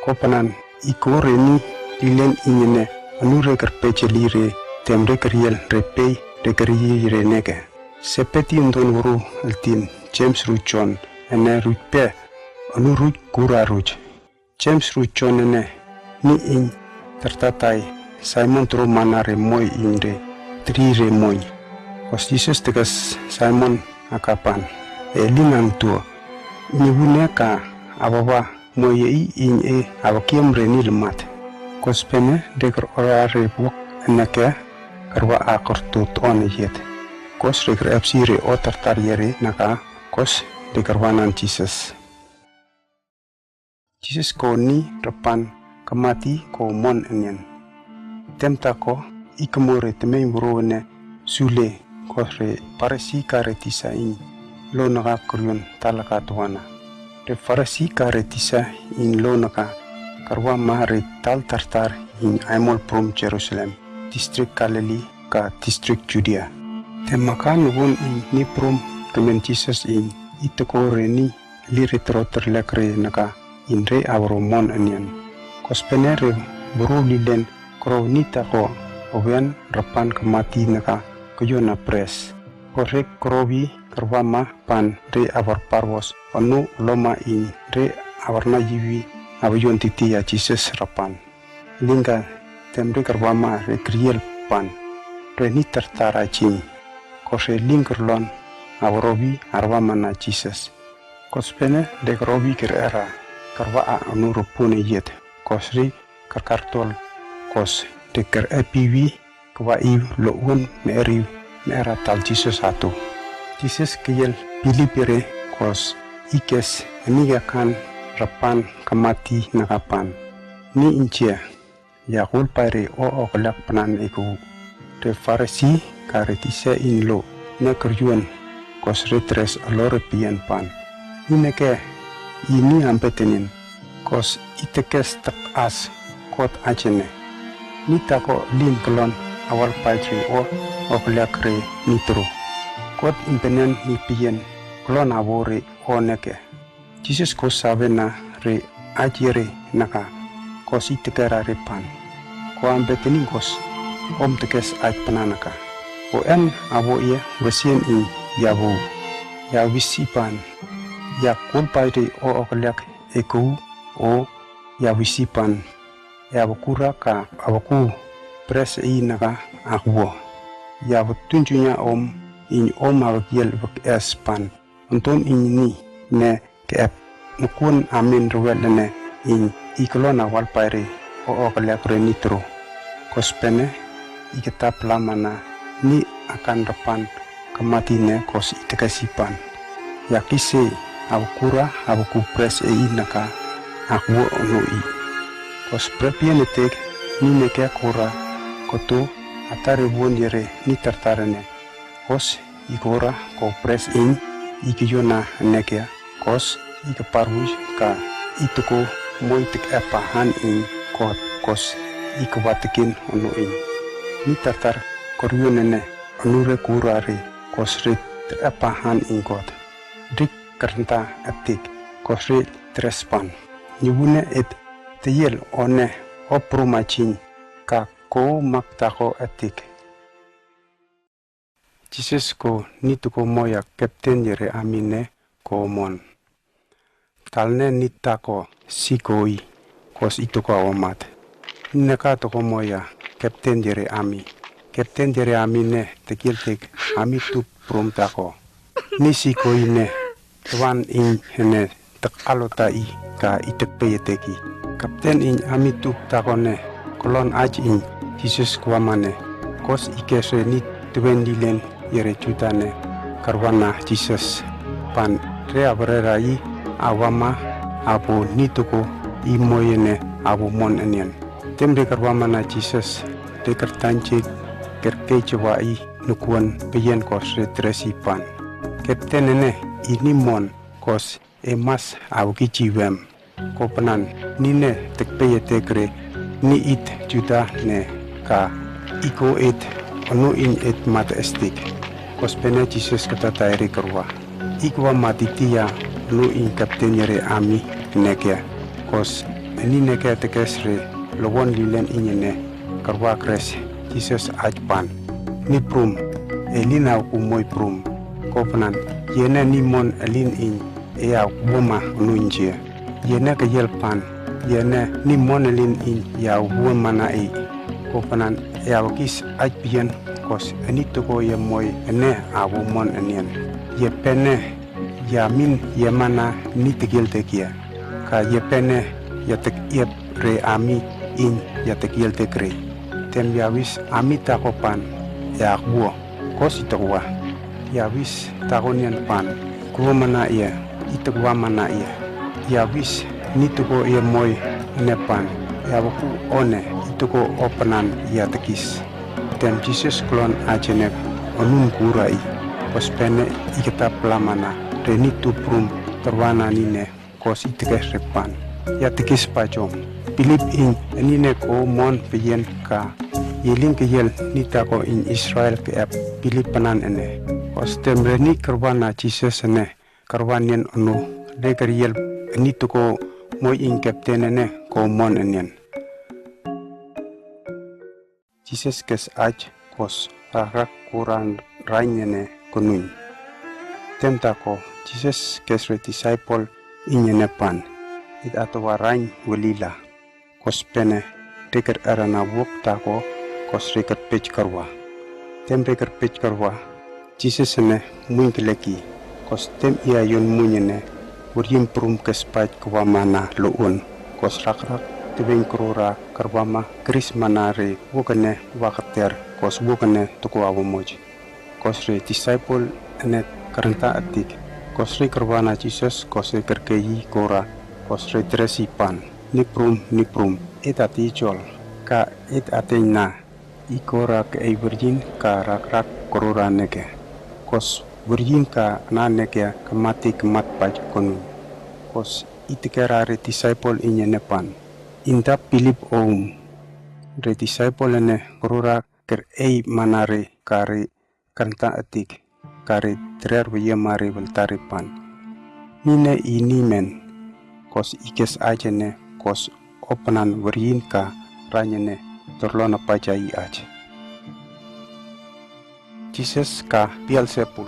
Ko panan, i kore ni lilen inyene, anure kerpecheli re, tem re keriel re pei, re keriei re neke. Sepeti undon wuru el tin, Jemes ru Jon, ene ruj pe, anu ruj kura ruj. Jemes ru Jon ene, ni in tertatai, Simon tro mana re moi inre, tiri re moin. Kos Jises tekes Simon aka pan, e lin angtuo. Ni wune ka awawa moi ei in e awakiem re ni lemat. Kos pene de kerora re wok ene kea, kerwa a kertoton e yet. Kos re kerepsi re o tertar iere naka, kos de kerwa nan Jises. Jises ko ni repan kemati ko mon enien. Tem tako, i kemo re temein wuru ene sule, kos re Farisi ka re tisa in lo naka kerioen talaka tuana. Re Farisi ka re tisa in lo naka kerwa ma re tal tertar in aimol prom Jerusalem, distrik Galili ka distrik Judia. Tem maka nukun in ni prom kemen Jises in, i teko re ni lire tro terlek re naka inre awor mon enien. Kos pene re wuru lilen kerou ni tako, owen repan kemati naka keioen a pres. Kos re kerobi kerwa ma pan re awor parwos, ono loma in re awor na iwi aweyon titi a Jises repan. Lingka tem re kerwa ma re keriel pan, re ni tertar a jing. Kos re ling kerlon awor obi arwa mana Jises. Kos pene de kerobi kerera, kerwa a ono repun e yet. Kos re kerkartol, kos de kerepiwi, kewa iu lo uwen me eriu me era tal Jises atu. Jises keiel Pilip ere, kos i kes eni ka kan repan kemati naka pan. Ni injia, ia kulpai re o okelek panan eku. Re Farisi ka re tisa in lo ne kerioen, kos re tres alo re pien pan. Ni neke, i ni ambed enin, kos i tekes tak as Kot ajene. Ni tako lin kelon awalpaid re o okelek re ni tro. Kot impenen i pien kelon awor re o neke. Jises ko sawe na re aid iere naka, kos i tekera re pan. Ko ambed enin kos, om tekes aid pana naka. O en awo ie wesen in ia wou, ia wisi pan. Ia kulpai re o okelek eku, o ia wisi pan. Ia wokura ka awoku pres ei naka akwo. Ia wotun junia om in om awakiel wek es pan. Onton in ni ne ke ep nukun amen rewel ene in i kelon awalpaid re o okelek re ni tro. Kos pene i ketap lamana ni akan repan kemati ne kos i tekesi pan. Ia kise awokura awoku pres ei naka akwo ono i. Kos prepien etek ni neke kora koto atare won iere ni tartare ne. Kos i kora ko pres in i keioen a neke, kos i keparwis ka i toko moi tek epa han in Kot, kos i kewa tekin ono in. Ni tartar kerioen ene, onure kura re, kos re tek epa han in Kot. Rik kernta etik, kos re tres pan. Ni wune et teiel one o prom ajin, ka ko mak tako etik. Jises ko ni toko moi a kepten iere ami ne ko mon. Talne ni tako, sikoi, kos i toko awo mad. Ni neka toko moi a kepten iere ami. Kepten iere ami ne tekiel tek ami tup prom tako. Ni sikoi ne, tewan in ene tek alota i ka i tekpei eteki. Kepten in ami tup tako ne, Klon aj in Jises kwama ne, kos i kes re ni twen lilen iere Juda ne karwana Jises, pan re abrera i awama, apo ni toko i moi ene apo mon enian. Tem re karwamana Jises, re kertanjek kerkei jewai nukuan peien kos re dresi pan. Kepten ene, i ni mon kos e mas awaki jiwem. Kopanan, nine tekpei etek re ni id Juda ne ka iko ed ono in ed mataestik. Kospene Jises kata tairi karwa. Ikwa matiti ya ono in kapten iere ami neke. Kos eni neke tekes re lowon lilen in ene karwa kres Jises aj pan. Ni prum, elin awku moi prum. Kopanan, iene ni mon elin in e awkwo ma ono in jie. Iene keiel pan, iene ni mon elin in i awkwo mana i. Kopanan, e awakis aj peien, kos eni toko i moi ene awo mon enian. Iepene, ia min iemana ni tekiel tekia. Ka iepene, ia tek iep re ami in ia tekiel tekre. Tem ia wis ami tako pan, e awkwo. Kos i tekwa. Ia wis tako nian pan, kwamana ia, i tekwa mana ia. Ia wis ni toko i moi ene pan, e awoku one, i toko opanan ia tekis. Tem Jises klon aj ene onun kura i. Kospene i kata plamana re ni tu prum tarwana nine, kos i tekes re pan. Ia tekis pajom. Pilip in enine ko mon peien ka. Ielin keiel ni tako in Israel ke ap Pilip panan ene. Kos tem re ni karwana Jises ene karwa nian ono, re keriel eni toko moi in kapten ene ko mon enian. Jises kes aj kos rakrak kuran rain ene konuin. Tem tako, Jises kes re disaipol in ene pan, id atowa rain welila. Kospene, re ker erana wok tako, kos re ker pej karwa. Tem re ker pej karwa, Jises ene muin keleki. Kos tem ia ion muin ene, weriin prum kes paj kwamana lo un. Kos rakrak tewen korora karwama kris mana re wok ene waketer, kos wok ene toko awomoj. Kos re disaipol ene karanta atik. Kos re karwana Jises, kos re kerkei i kora, kos re dresi pan. Ni prum, ni prum, ed ati jol, ka ed ati na, i kora ke ei weriin ka rakrak korora neke. Kos weriin ka na neke ka mati ka mat paj konuin. Kos i tekera re disaipol in ene pan. Inda Pilip oum. Re disaipol ene korora ker ei mana re ka re karanta atik, ka re terer weiemare weltare pan. Nine i ni men, kos i kes aj ene, kos opanan weriin ka rain ene torlona paj ai aj. Jises ka Bielsebul.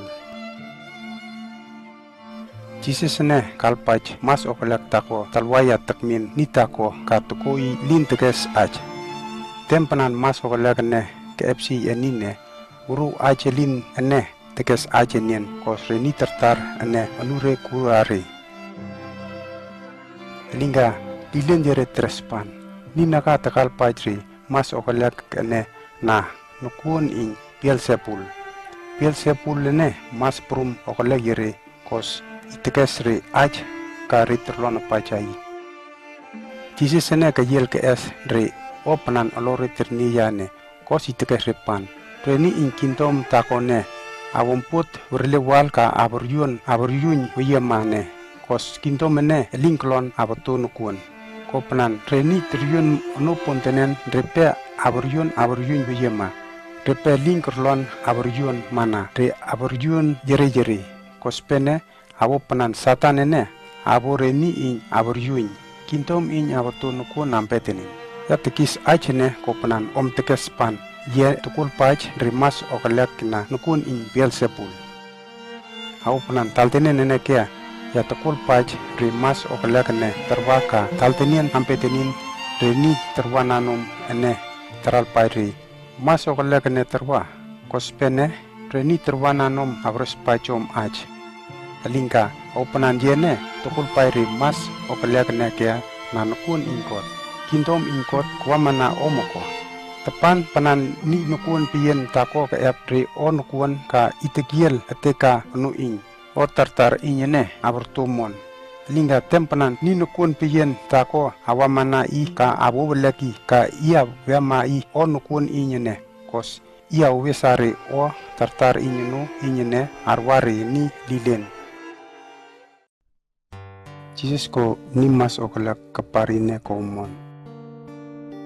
Jises ene kalpaj mas okelek tako talwaia tekmin ni tako ka tokoi lin tekes aj. Tem panan mas okelek ene ke epsi enine, uru aj elin ene tekes aj enien, kos re ni tartar ene anure kura re. Elinga, lilen iere teres pan. Ni naka te kalpaj re mas okelek ene na, nokuon in Bielsebul. Bielsebul ene mas prum okelek iere, kos i tekes re aj ka re torlona paj ai. Jises ene keiel kees re opanan olore tirni ia ne, kos i tekes re pan. Re ni in kingdom tako ne, awom put werele wal ka aborun aborun weiemane. Kos kingdom ene elin klon aboto nokuon. Kopanan, re ni terion ono pon tenen re pe aborun aborun weiema. Re pe elin klon aborun mana, re aborun iere iere. Kospene, awo panan Satan ene, abo re ni in aborun. Kingdom in aboto nokuon ambe tenen. Ia tekis aj ene kopanan om tekes pan. Ia te kalpaj re mas okelek na nokuon in Bielsebul. Awo panan taltenen ene kea, ia te kalpaj re mas okelek ne terwa ka taltenien ambe tenen re ni terwa nanom ene teralpaj re mas okelek ne terwa. Kospene, re ni terwa nanom abres paj om aj. Elinga, awo panan iene te kalpaj re mas okelek ne kea na nokuon in Kot. kingdom in Kot kwamana o moko. Tepan panan ni nukuon pien tako ka ep re o nukuon ka itekiel ete ka nu in, o tartar in ene abar tumon. Lingga tem panan ni nukuon pien tako awamana i ka awo weleki ka ia wema i o nukuon in ene, kos ia wesare o tartar in nu in ene arware ni lilen. Jises ko ni mas okelek kepar ine ko mon.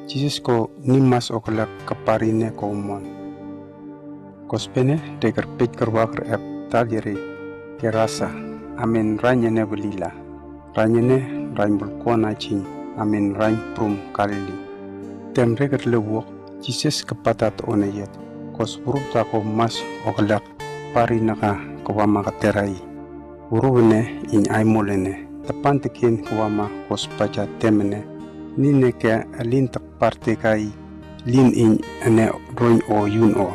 Jises ko ni mas okelek kepar ine ko mon. Kospene de kerpej kerwa kerep tal iere Gerasa, amen rain ene Galili. Rain ene rain bulkon aji, amen rain brum Galili. Tem re kerle wok, Jises kepatat one iet, kos burup tako mas okelek kepar ine ka kwama ketera i. Burup ene in aimol ene, tepan teken kwama kos paja tem ene, nine ke elin tekpar teka i, lin in ene roin o iun o,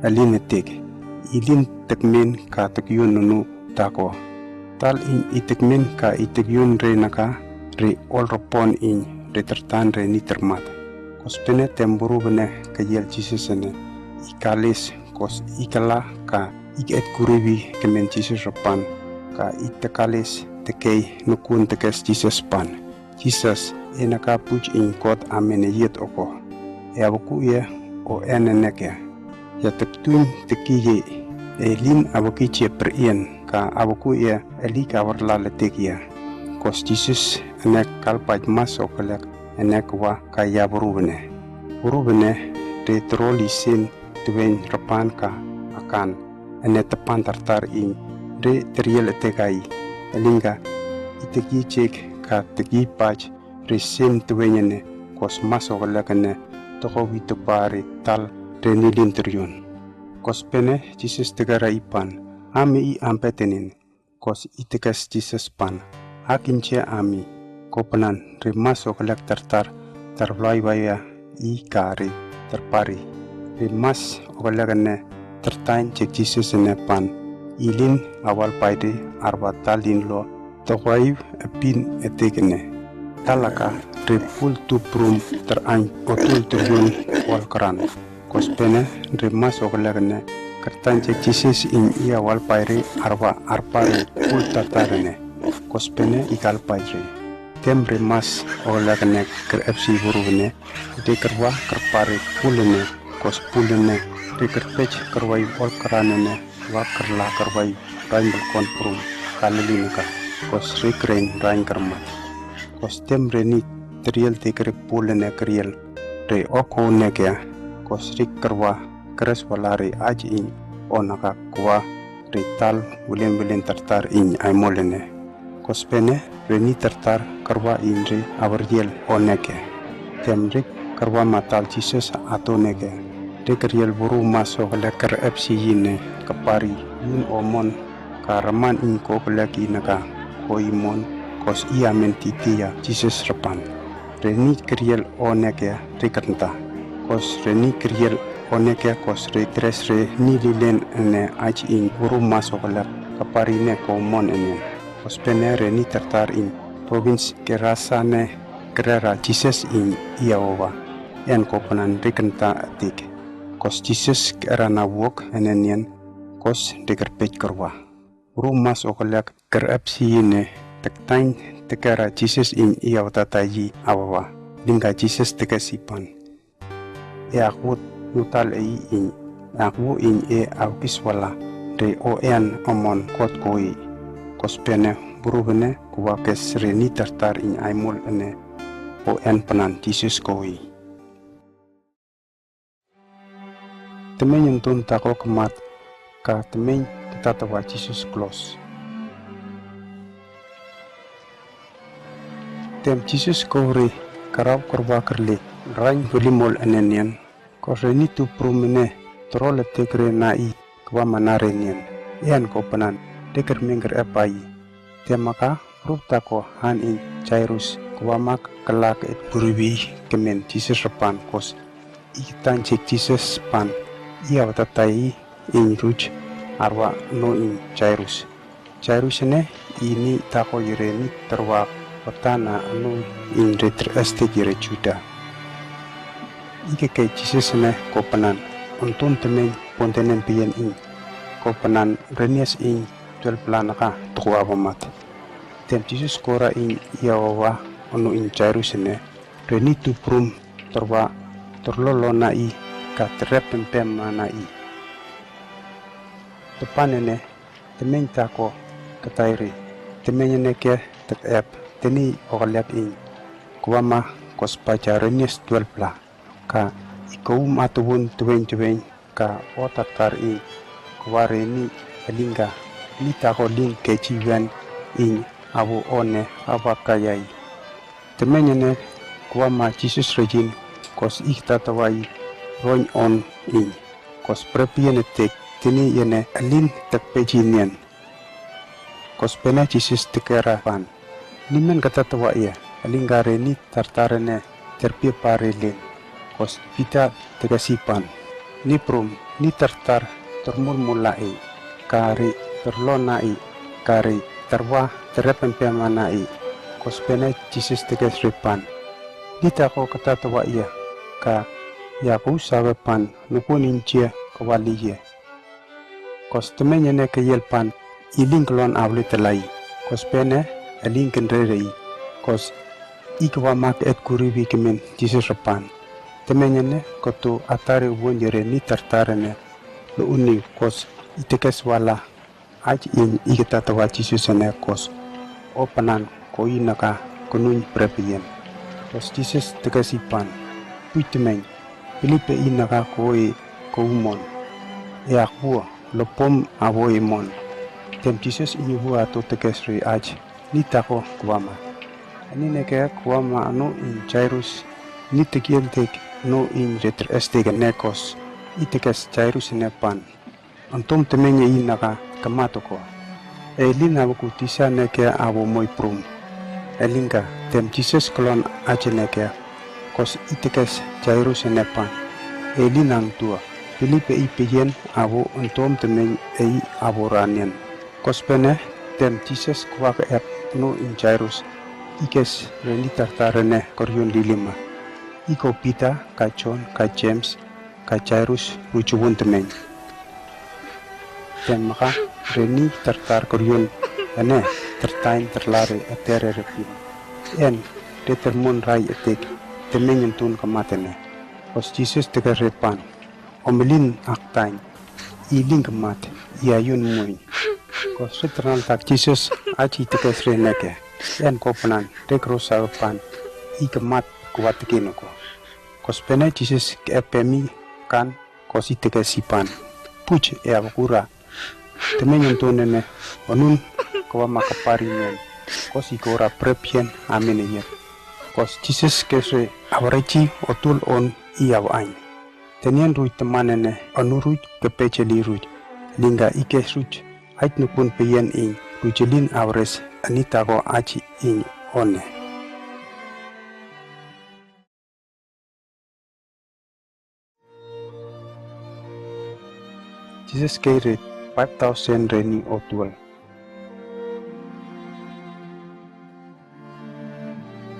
elin etek, i lin tekmen ka tekion nunu tako. Tal in i tekmen ka i tekion re naka, re ol repon in re tertan re ni termat. Kospene tem burup ene keiel Jises ene, i kales kos i kela ka i ketkurebi kemen Jises repan, ka i tekales tekei nukuon tekes Jises pan. Jises, e naka buj in Kot amen e iet oko. E abeku ie o en ene ke. Ia tektuin teki ie, e lin abeki jep per ien, ka abeku ie elik abar lal etek ia. Kos Jises ene kalpaj mas okelek ene kwah ka ia burup ene. Burup ene de terol i sen tuwen repan ka akan ene tepan tartar in re teriel eteka i. Elingga i teki jek ka teki paj re sen tuwen ene, kos mas okelek ene tokowi teba re tal re ni lin terion. Kospene Jises tekera i pan, ame i ambed enen. Kos i tekes Jises pan, akinje ami. Kopanan re mas okelek tartar tarblai waia i ka re tarpari. Re mas okelek ene tertain jek Jises ene pan, i lin awal paide arwa tal lin lo tokowaiu epin etek ene. Tal aka re pul tu brum terain otul terion ol keran. Kospene re mas okelek ene kertan jek Jises in ia wal paire arwa arpare pul tartar ene. Kospene i kalpaj re. Tem re mas okelek ene kerepsi burup ene, de kerwa kerpare pul ene, kos pul ene re kerpej kerwai ol keran ene, wa kerla kerwai rain bulkon brum Galili naka, kos re keren rain kermat. Kos tem re ni teriel de kere pul ene keriel re oko ene ke, kos re kerwa keres wala re aji in o naka kwah re tal wilen wilen tartar in aimol ene. Kospene re ni tartar kerwa in re abar iel o ene ke. Tem re kerwa ma tal Jises ato ene ke, de keriel burup mas okelek kerepsi ine kepari iun o mon, ka reman in ko okelek i naka ko i mon, kos i amen titi ia Jises repan. Re ni keriel o ene ke re kernta. Kos re ni keriel o ene ke kos re teres re ni lilen ene aji in burup mas okelek kepari ine ko mon ene. Kospene re ni tartar in provins Gerasa ene kerera Jises in ia oba, en kopanan re kernta etik. Kos Jises kerana wok ene nien, kos de kerpej kerwa. Burup mas okelek kerepsi ine tektain tekera Jises in ia watatai i awawa, lingga Jises tekes i pan, e akwot nutal ei in, e akwo in e awkis wala re o en o mon kot ko i. Kospene burup ene kwah kes re ni tartar in aimol ene o en panan Jises ko i. Temen en don tako kemat, ka temen ketatawa Jises klos. Tem Jises ko re kerau kerwa kerle rain wilimol ene nien, kos re ni tu brum ene terol etek re na i kwah ma nare nien, en kopanan de kermeng kerep ai. Tem aka burup tako han in Jairus kwah ma kelak et burubi kemen Jises repan kos i ketan jek Jises pan ia watatai i in ruj arwa no in Jairus. Jairus ene i ni tako ire ni terwa Patan a anu in re ter-estiek i re Juda. Ika ke Jises ene ko pnan, antonto temmen pontenen peian in ko pnan renies in twelve pla naka toko apamat. Tem Jises kora in iawa anu in Jairus ene, re ni tu prum terwa terlolo nai ka terrep pempem ma nai. Tepan ene, temmen ta ko katairi, temmen ene ke tekep, teni okaliak in, kawama kospaja renies twelve pla, ka i koum atuwun teweintewein, ka o tartar in, kawa re ni, elingka, ni ta ko lin keji wen in, awo one, awa kayai. Temmen ene, kawama Jises rein, kos i katawa i, roin on in, kos prep ien etek, teni ene, alin tekpeji nien. Kospene Jises tekera pan, ni men katawa ia, elingka re ni tartar ene, terpie pa re lin. Kos Pita tekesi pan, ni prum, ni tartar termulmul lai, ka re terlo nai, ka re terwa terrep pempem ma nai. Kospene Jises tekes re pan, ni ta ko katawa ia, ka ia ko usawe pan, nukun in jie kawa liie. Kos temmen ene keiel pan, i lin kelon aulei telai. Kospene, e lin kenrerei. Kos i kawama ke-et kuri wi kemin Jises repan, temmen ene koto atare won iere ni tartar ene lo uni, kos i tekes wala, aji in i katawa Jises ene kos o pnan ko i naka konuin prep ien. Kos Jises tekesi pan, pui temmen, Pilip e i naka ko e koumon, e akwo, lo pom awo e mon. Tem Jises ini wua ato tekes re aji, ni ta ko kawama. Enine ke kawama anu in Jairus, ni tekiel tek nu in re ter-estiek ene kos i tekes Jairus ene pan, antom temmen e i naka kematoka. E lin awo kutisa ene ke awo moi prum. Elingka, tem Jises kelon aji ene ke, kos i tekes Jairus ene pan, e lin angtua, Pilip e i peien awo antom temmen e i awo ra nien. Kospene, tem Jises kawak ep nu in Jairus, i kes re ni tartar ene kerion lilima. I ko Pita, ka Jon, ka Jemes, ka Jairus, rujuwon temmen. Tem maka, re ni tartar kerion ene, tertain terla re eter e re pun. En, re termon rai etek, temmen anton kemat ene. Kos Jises tekes re pan, o melin aktain, i lin kemat, i aion moin. Kos re ternal tak Jises aji tekes re ene ke, en ko pnan, re kero sawe pan, i kemat kawa teki noko. Kospene Jises ke-ep e mi kan, kos i tekesi pan, puj e awo kura. Temmen anton ene, anun kawama kepar i men, kos i kora prep ien amen e iet. Kos Jises kes re awareji otul on i awain. Tenien ruj teman ene, anu ruj kepejeli ruj. Lingka i kes ruj, aid nukun peien in rujelin awares, ani ta ko aji in one. Jises kei re five thousand re ni otuel.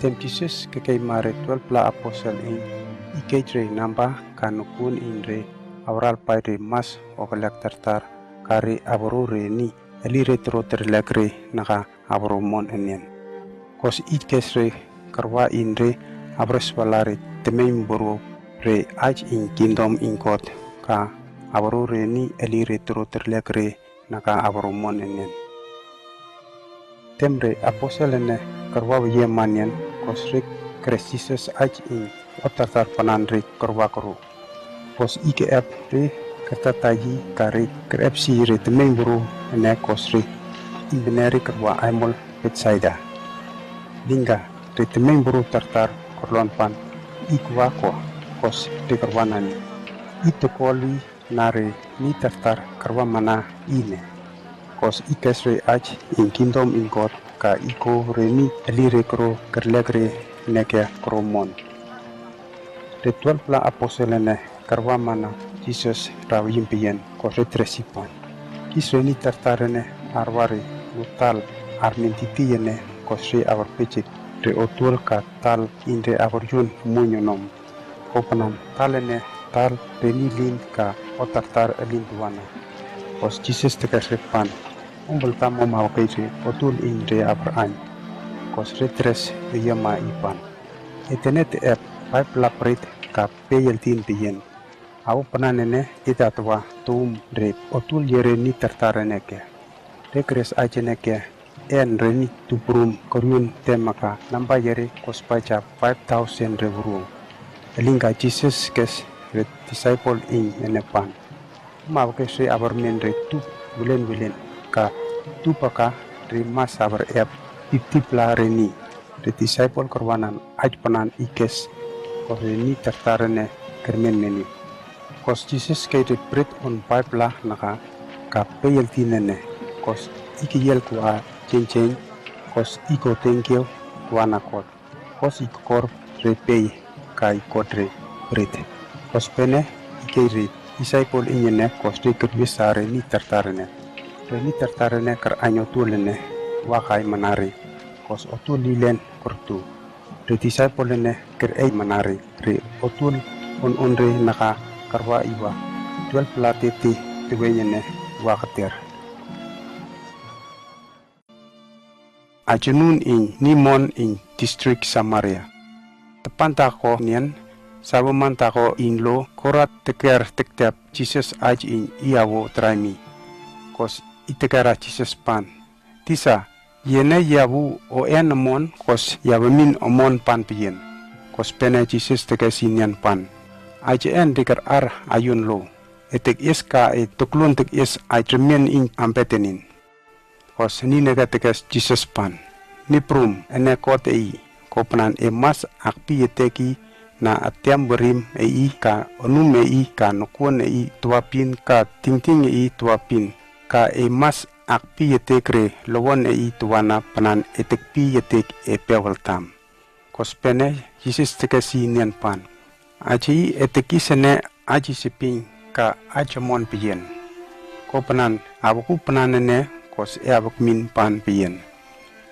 Tem Jises kekei ma re twelve pla apostle in, i kei re namba ka nukun in re awaral pai re mas okeliak tartar, ka re aboro re ni, eli re tero terlek re naka aboro mon enien. Kos i kes re kerwa in re awares wala re temmen buru re aid in kingdom in God, ka aboro re ni eli re tero terlek re naka aboro mon enien. Tem re apostle ene kerwa weye manien, kos re kere Jises aid in otartar panan re kerwa kero. Kos i ke-ep re kertatai ka re kerepsi re temmen buru ene kos re imbene re kerwa aimol Betsaida. Lingka re temmen buru tartar kerlon pan i kua ko, kos re kerwa nani. I tokoli na re ni tartar kerwa mana ine. Kos i kes re aid in kingdom in God ka i ko re ni eli re kero kerlek re neke kero mon. Re twelve pla apostle ene kerwa mana Jises rawi impeien kos re teresi pan. Kis re ni tartar ene arwa re lutal armen titi ene kos re abar pejik re otuol ka tal in re abar ion muin onom. Ko pnan tal ene tal re ni lin ka otartar elin tuana. Kos Jises tekes re pan, umbaltam om aokei re otuol in re abar ain. Kos re tres e iema i pan, e tene te ep paip la prit ka pei el tin peiin. Awo pnan ene tita tua toum re otuol iere ni tartar ene ke. Re keres ajen ene ke en re ni tuprum korion te maka namba iere kos paja five thousand re uruo. Elinga Jises kes re disciple in ene pan, um aokei re abar men re tup wilen wilen ka tup aka re mas abar ep fifty pla re ni. Re disciple kerwanan aij pnan i kes kos re ni tartar ene kermen meni. Kos Jises kei re prit on paip la naka ka pei el tin ene. Kos i keiel kua jenjen kos i ko tengkeu kua na Kot. Kos i kokor re pei ka i kot re prit. Kos pene i kei re disciple in ene kos re kerwis are ni tartar ene. Re ni tartar ene ker ain otuol ene ua kai manari. Kos otuol lilen kertu. Re disciple ene ker ei manari re otuol on on re naka kerwa iwa twelve pla tete tewei ene ua keter. Ajenun in Nimon in distrik Samaria. Tepan tako nien, saweman tako in lo kora teker tektep Jises aij in i awo trai mi. Kos i tekera Jises pan, Tisa, iene i awo o en amon kos i awo min amon pan peiin. Kos pene Jises tekes i nien pan, Aij en deker ar aion lo, e tekies ka e toklon tekies aij remen in ambetenin. Kos ni neke tekes Jises pan, Niprum ene Kot ei, ko pnan e mas akpi eteki na atiam werim ei ka onum ei ka nokuon ei tuapin ka tingting ei tuapin, ka e mas akpi etek re lowon ei tuana pnan e tekpi etek e paweltam. Kos pene Jises tekes i nien pan, Aji e tekis ene aji siping ka aji mon peiin. Ko pnan awoku pnan ene kos e awok min pan peiin.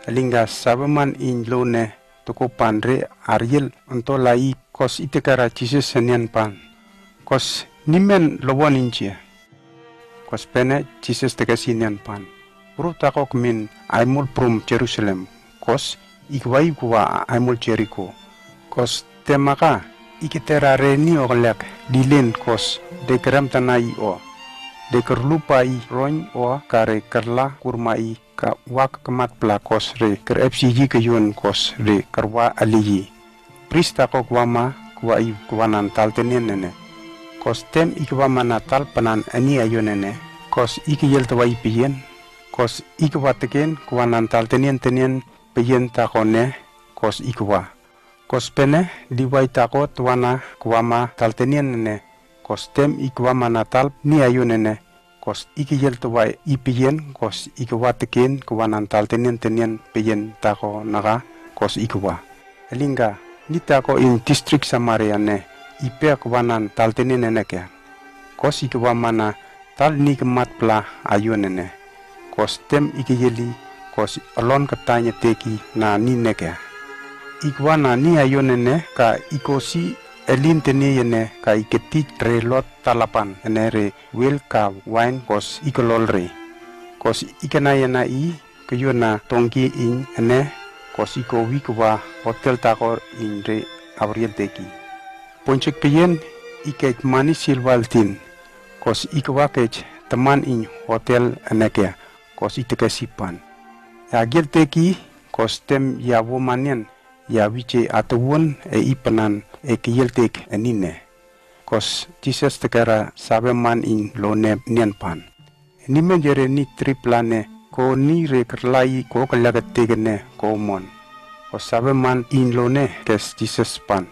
Elinga saweman in lo ne toko pan re ariel ontola i kos i tekera Jises nien pan, Kos nimen lowon injia? Kos pene Jises tekes i nien pan, Uru takok min aimul prum Jerusalem, kos ikwa i kwa aimul Jeriko. Kos temaka iketera re ni okelek lilen kos de keremtana i o, de kerlupa i roin o ka re kerla kurma i ka ua kekemat pla kos re kerepsi i keion kos re kerwa ali i. Pris tako kwama kwa i kwanan taltenin ene. Kos tem ikwa mana tal pnan ani aion ene, kos ikeiel tewai peiin. Kos ikwa teken kwanan taltenin tenin peiin tako ne, kos ikwa. Kos pene Liwai tako twana kwama taltenin ene, kos tem ikwa mana tal ni aion ene, kos ikeiel tewai i peiin, kos ikwa teken kwanan taltenin tenin peiin tako naka, kos ikwa. Elinga ni tako in distrik Samaria ne ipe kwanan taltenin ene ke. Kos ikwa mana tal ni kemat pla aion ene, kos tem ikeiel i, kos olon ketain eteki na ni neke. Ikwa na ni aion ene ka ikosi elin teni ene ka iketij re lot talapan ene re wel ka wain kos ikelol re. Kos ikenai ena i keiona tongki in ene, kos iko wi kwa hotel tako in re abriel teki. Ponjek peiin ikej mani silwal tin, kos ikwa kej teman in hotel ene ke, kos itekesi pan. Ia giel teki, kos tem ia woman nien, ia wije atewon e i pnan e keiel tek eni ne. Kos Jises tekera saweman in lo ne nien pan, Nimen iere ni trip la ne ko ni re kerlai ko kelek etek ene ko mon. Kos saweman in lo ne kes Jises pan,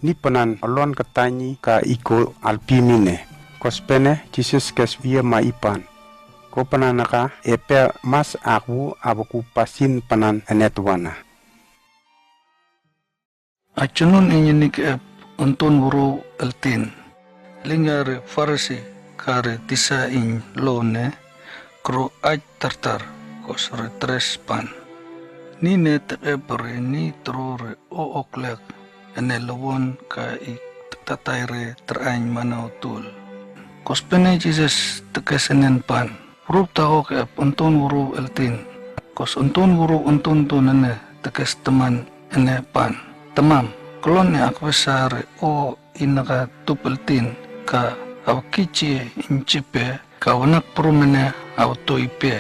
Ni pnan olon ketain i ka iko alpi mi ne. Kos pene Jises kes wie ma i pan, Ko pnan aka e pe mas akwu awoku pasin pnan ene twana. Ajenun inyenik ep onton wurou eltin. Linga re Farisi ka re tisa in lo ne kro aij tartar kos re tres pan, Nine tekepre ni tro re o oklek ene lowon ka i tektatai re terain mana otul. Kousbene Jises tekes enen pan, Urup tako kaep onton urup eltin. Kousbene onton urup onton ton ene tekes teman ene pan, Temam, klon e akbesa re o i naka tup eltin ka awkije injepe ka wanak prum ene awtoi pe.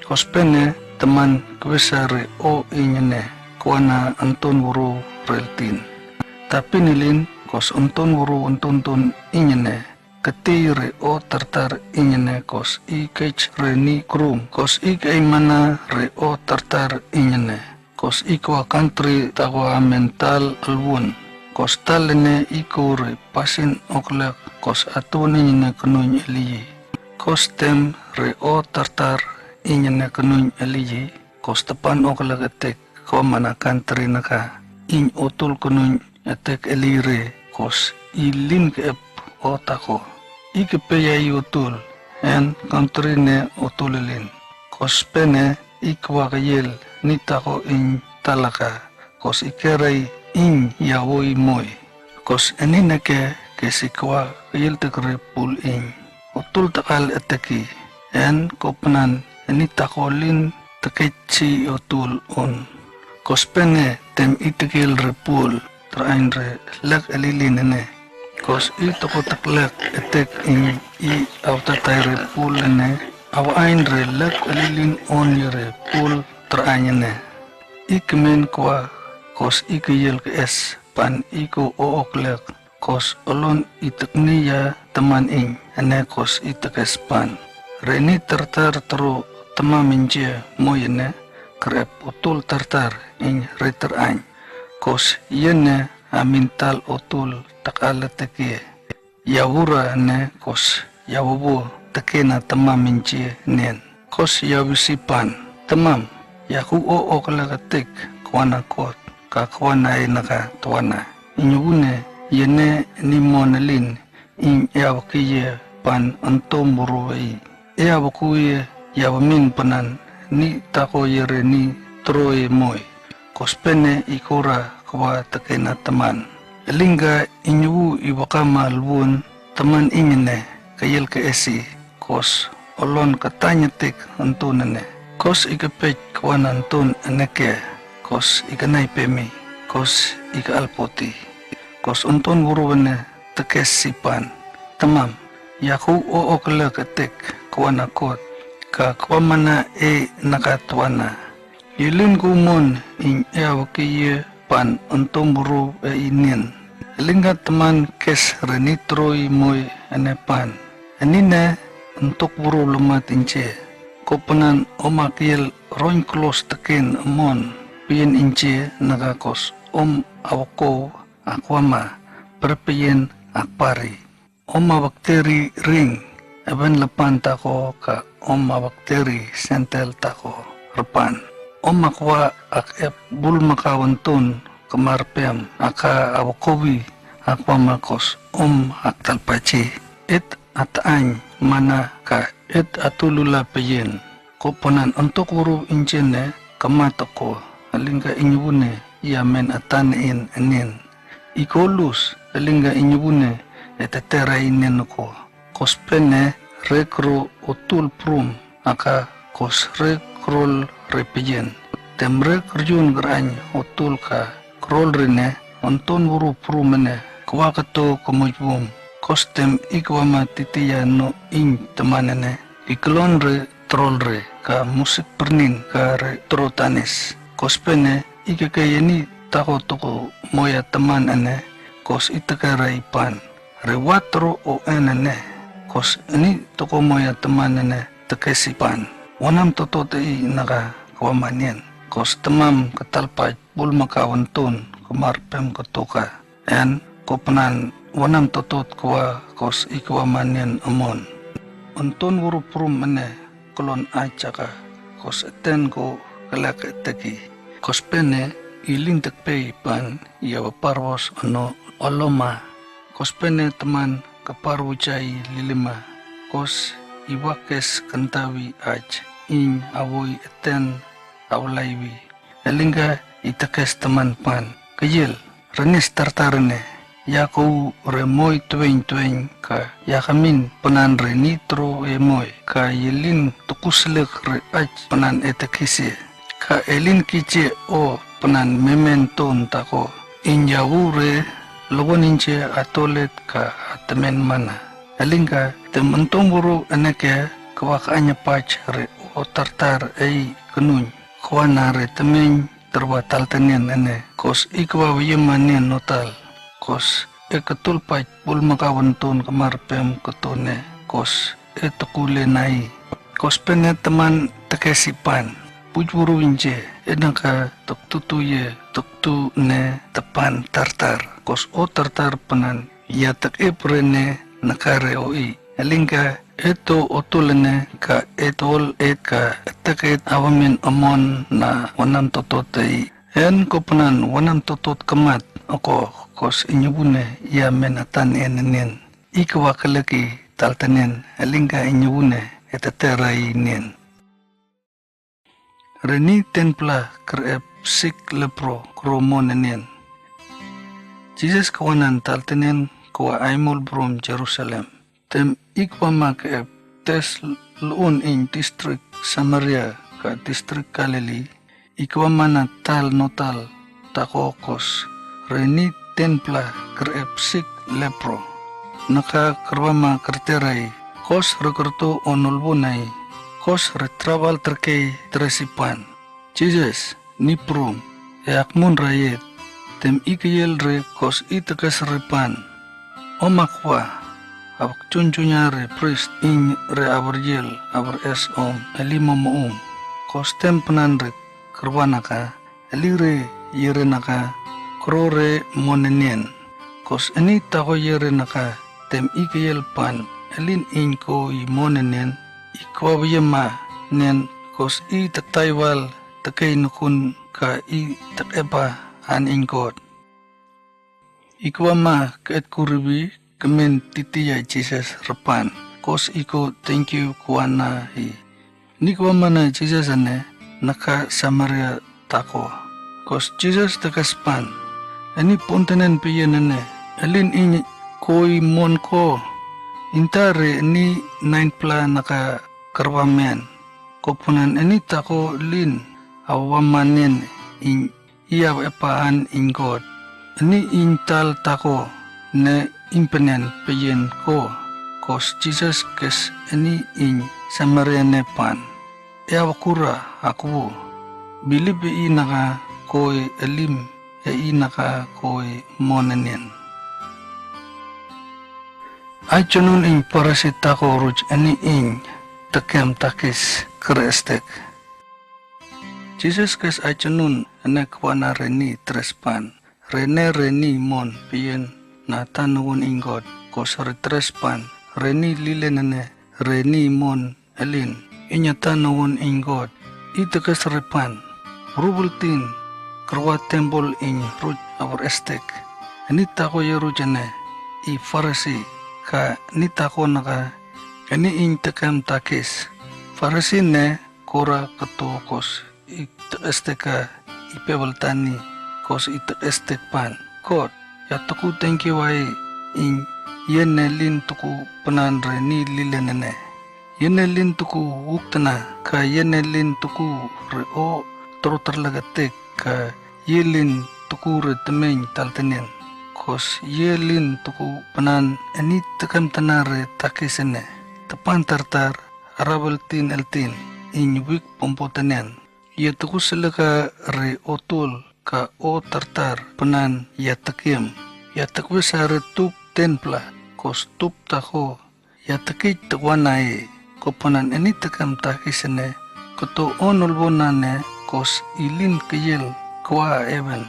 Kousbene teman kbesa re o ing ene, kwana onton urup re eltin. Tapin ilin, kousbene onton urup onton ton ing ene, ketei re o tartar ing ene, kousbene i kej re ni krum, kousbene i kaimana re o tartar ing ene. Kousbene i kwa kantri tako amen tal alwon. Kousbene tal ene i ko re pasin oklek, kousbene atun ing ene knuin elii. Kousbene tem re o tartar ing ene knuin elii. Kousbene tepan oklek etek kwa mana kantri naka, ing otul knuin etek elii re, kousbene i lin kaep o tako. I kapeia i otul, en kantri ne otul ilin. Kousbene i kwa kael ni tako ing talaka, kousbene i kerai ing iawoi moi. Kousbene enine ke, ke si kwa kael tekre pul ing. Otul takal eteki, en kopanan eni tako lin tekej si otul on. Kousbene tem i tekiel re pul terain re lek elilin ene. Kousbene i toko teklek etek ing i autatai re pul ene, awain re lek elilin on iere pul terain ene. I kemen kwa, kousbene i kael kaes pan i ko o oklek, kousbene olon i tekniia teman ing ene kousbene i tekes pan. Re ni tartar tro temam inje moi ene, kerep otul tartar ing re terain. Kousbene iene amin tal otul takal eteke. Iawura ene kousbene iawowo tekena temam inje nen. Kousbene iawisi pan, Temam, yaku o oklek etek kwana kot, ka kwana e naka twana. Inyubune, iene ni mo nelin, ing e awkiye pan ontom urup e i. E awkuye iawamin panan ni tako iere ni tro e moi. Kousbene i kora kwa tekena teman. Elingka inyu i wakama luon teman ing ene, kael kaesi, kousbene olon katainyetek onton ene. Kousbene i kepej kwana onton ene ke, kousbene i kenai pemi, kousbene i ka alpoti. Kousbene onton urup ene tekesi pan, Temam, yaku o oklek etek kwana kot, ka kwa mana e naka twana. Ilin kumon ing e awkiye pan ontom urup e i nen. Elingka teman kes re ni tro i moi ene pan. Enine ontok urup lamat inje. Kopanan om akiel roin klos teken mon pien inje naka kousbene om awako akwama perpien akpari. Om awakteri ring, awen lapan tako ka om awakteri sentel tako repan. Om akwa ak ep bul makawan ton kemar pem aka awakowi akwama kousbene om aktalpachi. Et ataing mana ka et atulula peien. Kopanan ontok urup inje ne kama toko, elingka inyubune i amen atan in enin. I kolus, elingka inyubune e tetera inen ko. Kousbene re kro otul prum aka kousbene re krol re peien. Tem re kriun grain otul ka krol re ne, onton urup prum ene kwa keto komoibum. Kousbene tem i kwama titia no ing teman ene, i klon re trol re ka musik pernin ka re tro tanis. Kousbene i kekei eni tako toko moia teman ene, kousbene i tekera i pan. Re watro o en ene, kousbene i toko moia teman ene tekesi pan. Wanam totot e i naka kwama nien. Kousbene temam ketalpach bul makawan ton kemar pem ketoka. En kopanan wanam totot kwa kousbene i kwama nien emon. Onton urup prum ene klon aitsaka, kousbene eten ko kelek eteki. Kousbene i lin tekpei pan i awaparwos ono oloma. Kousbene teman keparwuja i lilima. Kousbene i wakes kentawi ach ing awoi eten awlaiwi. Elingka i tekes teman pan, keiel, renis tartar ne, ia ko u re moi tweng-tweng ka ia kamin penan re ni tro e moi, ka ielin toku selek re aj penan e tekis ie. Ka elin kije o penan memen ton tako, in ia u re lowen inje atolet ka atemen mana. Elingka, te mentom buru eneke kwak anya paj re o tartar ei kenun. Kwana re temeng terwa taltenien ene, kos i kwa weye ma nien notal. Kos e ketol paj bul makawen ton kemar pem ketone, kos e tekule nai. Kos pene teman tekesi pan. Puj buru inje, enaka tektutu ie tektu ne tepan tartar. Kos o tartar penan ia tekep rene nakare o i. Elingka eto otol ene ka etol et ka etek et awamin amon na wanam totot ei. En ko penan wanam totot kemat oko kos inyebune ia men atan en enen. I kwa keleki taltenien elingka inyebune eteterai nen. Reni tenpla kerep sik lepro kro mo nenien. Jises kwanan taltenien kwa aimol brom Jerusalem. Tem i kwama kerep tes luun in distrik Samaria ka distrik Galili, i kwamana tal notal tako kos reni tenpla kerep sik lepro. Naka kerwama kerterai kos rekerto onolbonai, kos re travel terkei teresi pan. Jises, ni brom, e akmun raiet, tem i keiel re kos i tekes re pan. Om akwa, abak junjunya re prist in re abar iel abar es om, eli momo om. Kos tem penan re kerwanaka, eli re ierenaka, kro re mo nenien. Kos eni tako ierenaka, tem i keiel pan, elin in ko i mo nenien, i kwa weye ma nen, kos i tektaiwal tekei nukun ka i tekepa an in God. I kwama ke et kuribi kemen titi ia Jises repan, kos i ko tengkiu kwana i. Ni kwamana Jises ene naka Samaria tako. Kos Jises tekes pan, eni pontenen peien ene, elin in ko i mon ko, inta re eni nainpla naka kerwamen. Ko ponan eni tako lin awaman nen in i awepa an in God. Eni in tal tako ne impenen peien ko, kos Jises kes eni in Samaria ne pan. E awakura akwo, bilip e i naka ko e elim, e i naka ko e mo nenien. Aityenun in Farisi tako ruj eni in tekem takis kerestek. Jises kes aityenun ene kwana reni teres pan, rene reni mon peien na tanowen in God, kos re teres pan, reni lilen ene, reni mon elin, in ia tanowen in God, i tekes re pan, rubel tin, kerwa tempel in ruj abar estek. Eni tako ia ruj ene, i Farisi, ka eni tako naka, eni in tekem takis. Farisi ne, kora keto kos i tekestek a i pebel tani, kos i tekestek pan. Kot, ia toku tengkiu ai in, iene lin toku penan reni lilen ene. Iene lin toku uktena, ka iene lin toku re o troterleketek, ka ie lin toku re temeng taltenien. Kos ie lin toku penan eni tekem tena re takis ene. Tepan tartar, arabel tin el tin, in wik pompotenien. Ia toku seleka re otul ka o tartar penan ia tekem. Ia tekbes are tup tenpla, kos tup tako. Ia tekij tekwana e, ko penan eni tekem takis ene, keto onolbona ne, kos ilin keiel kwa ewen.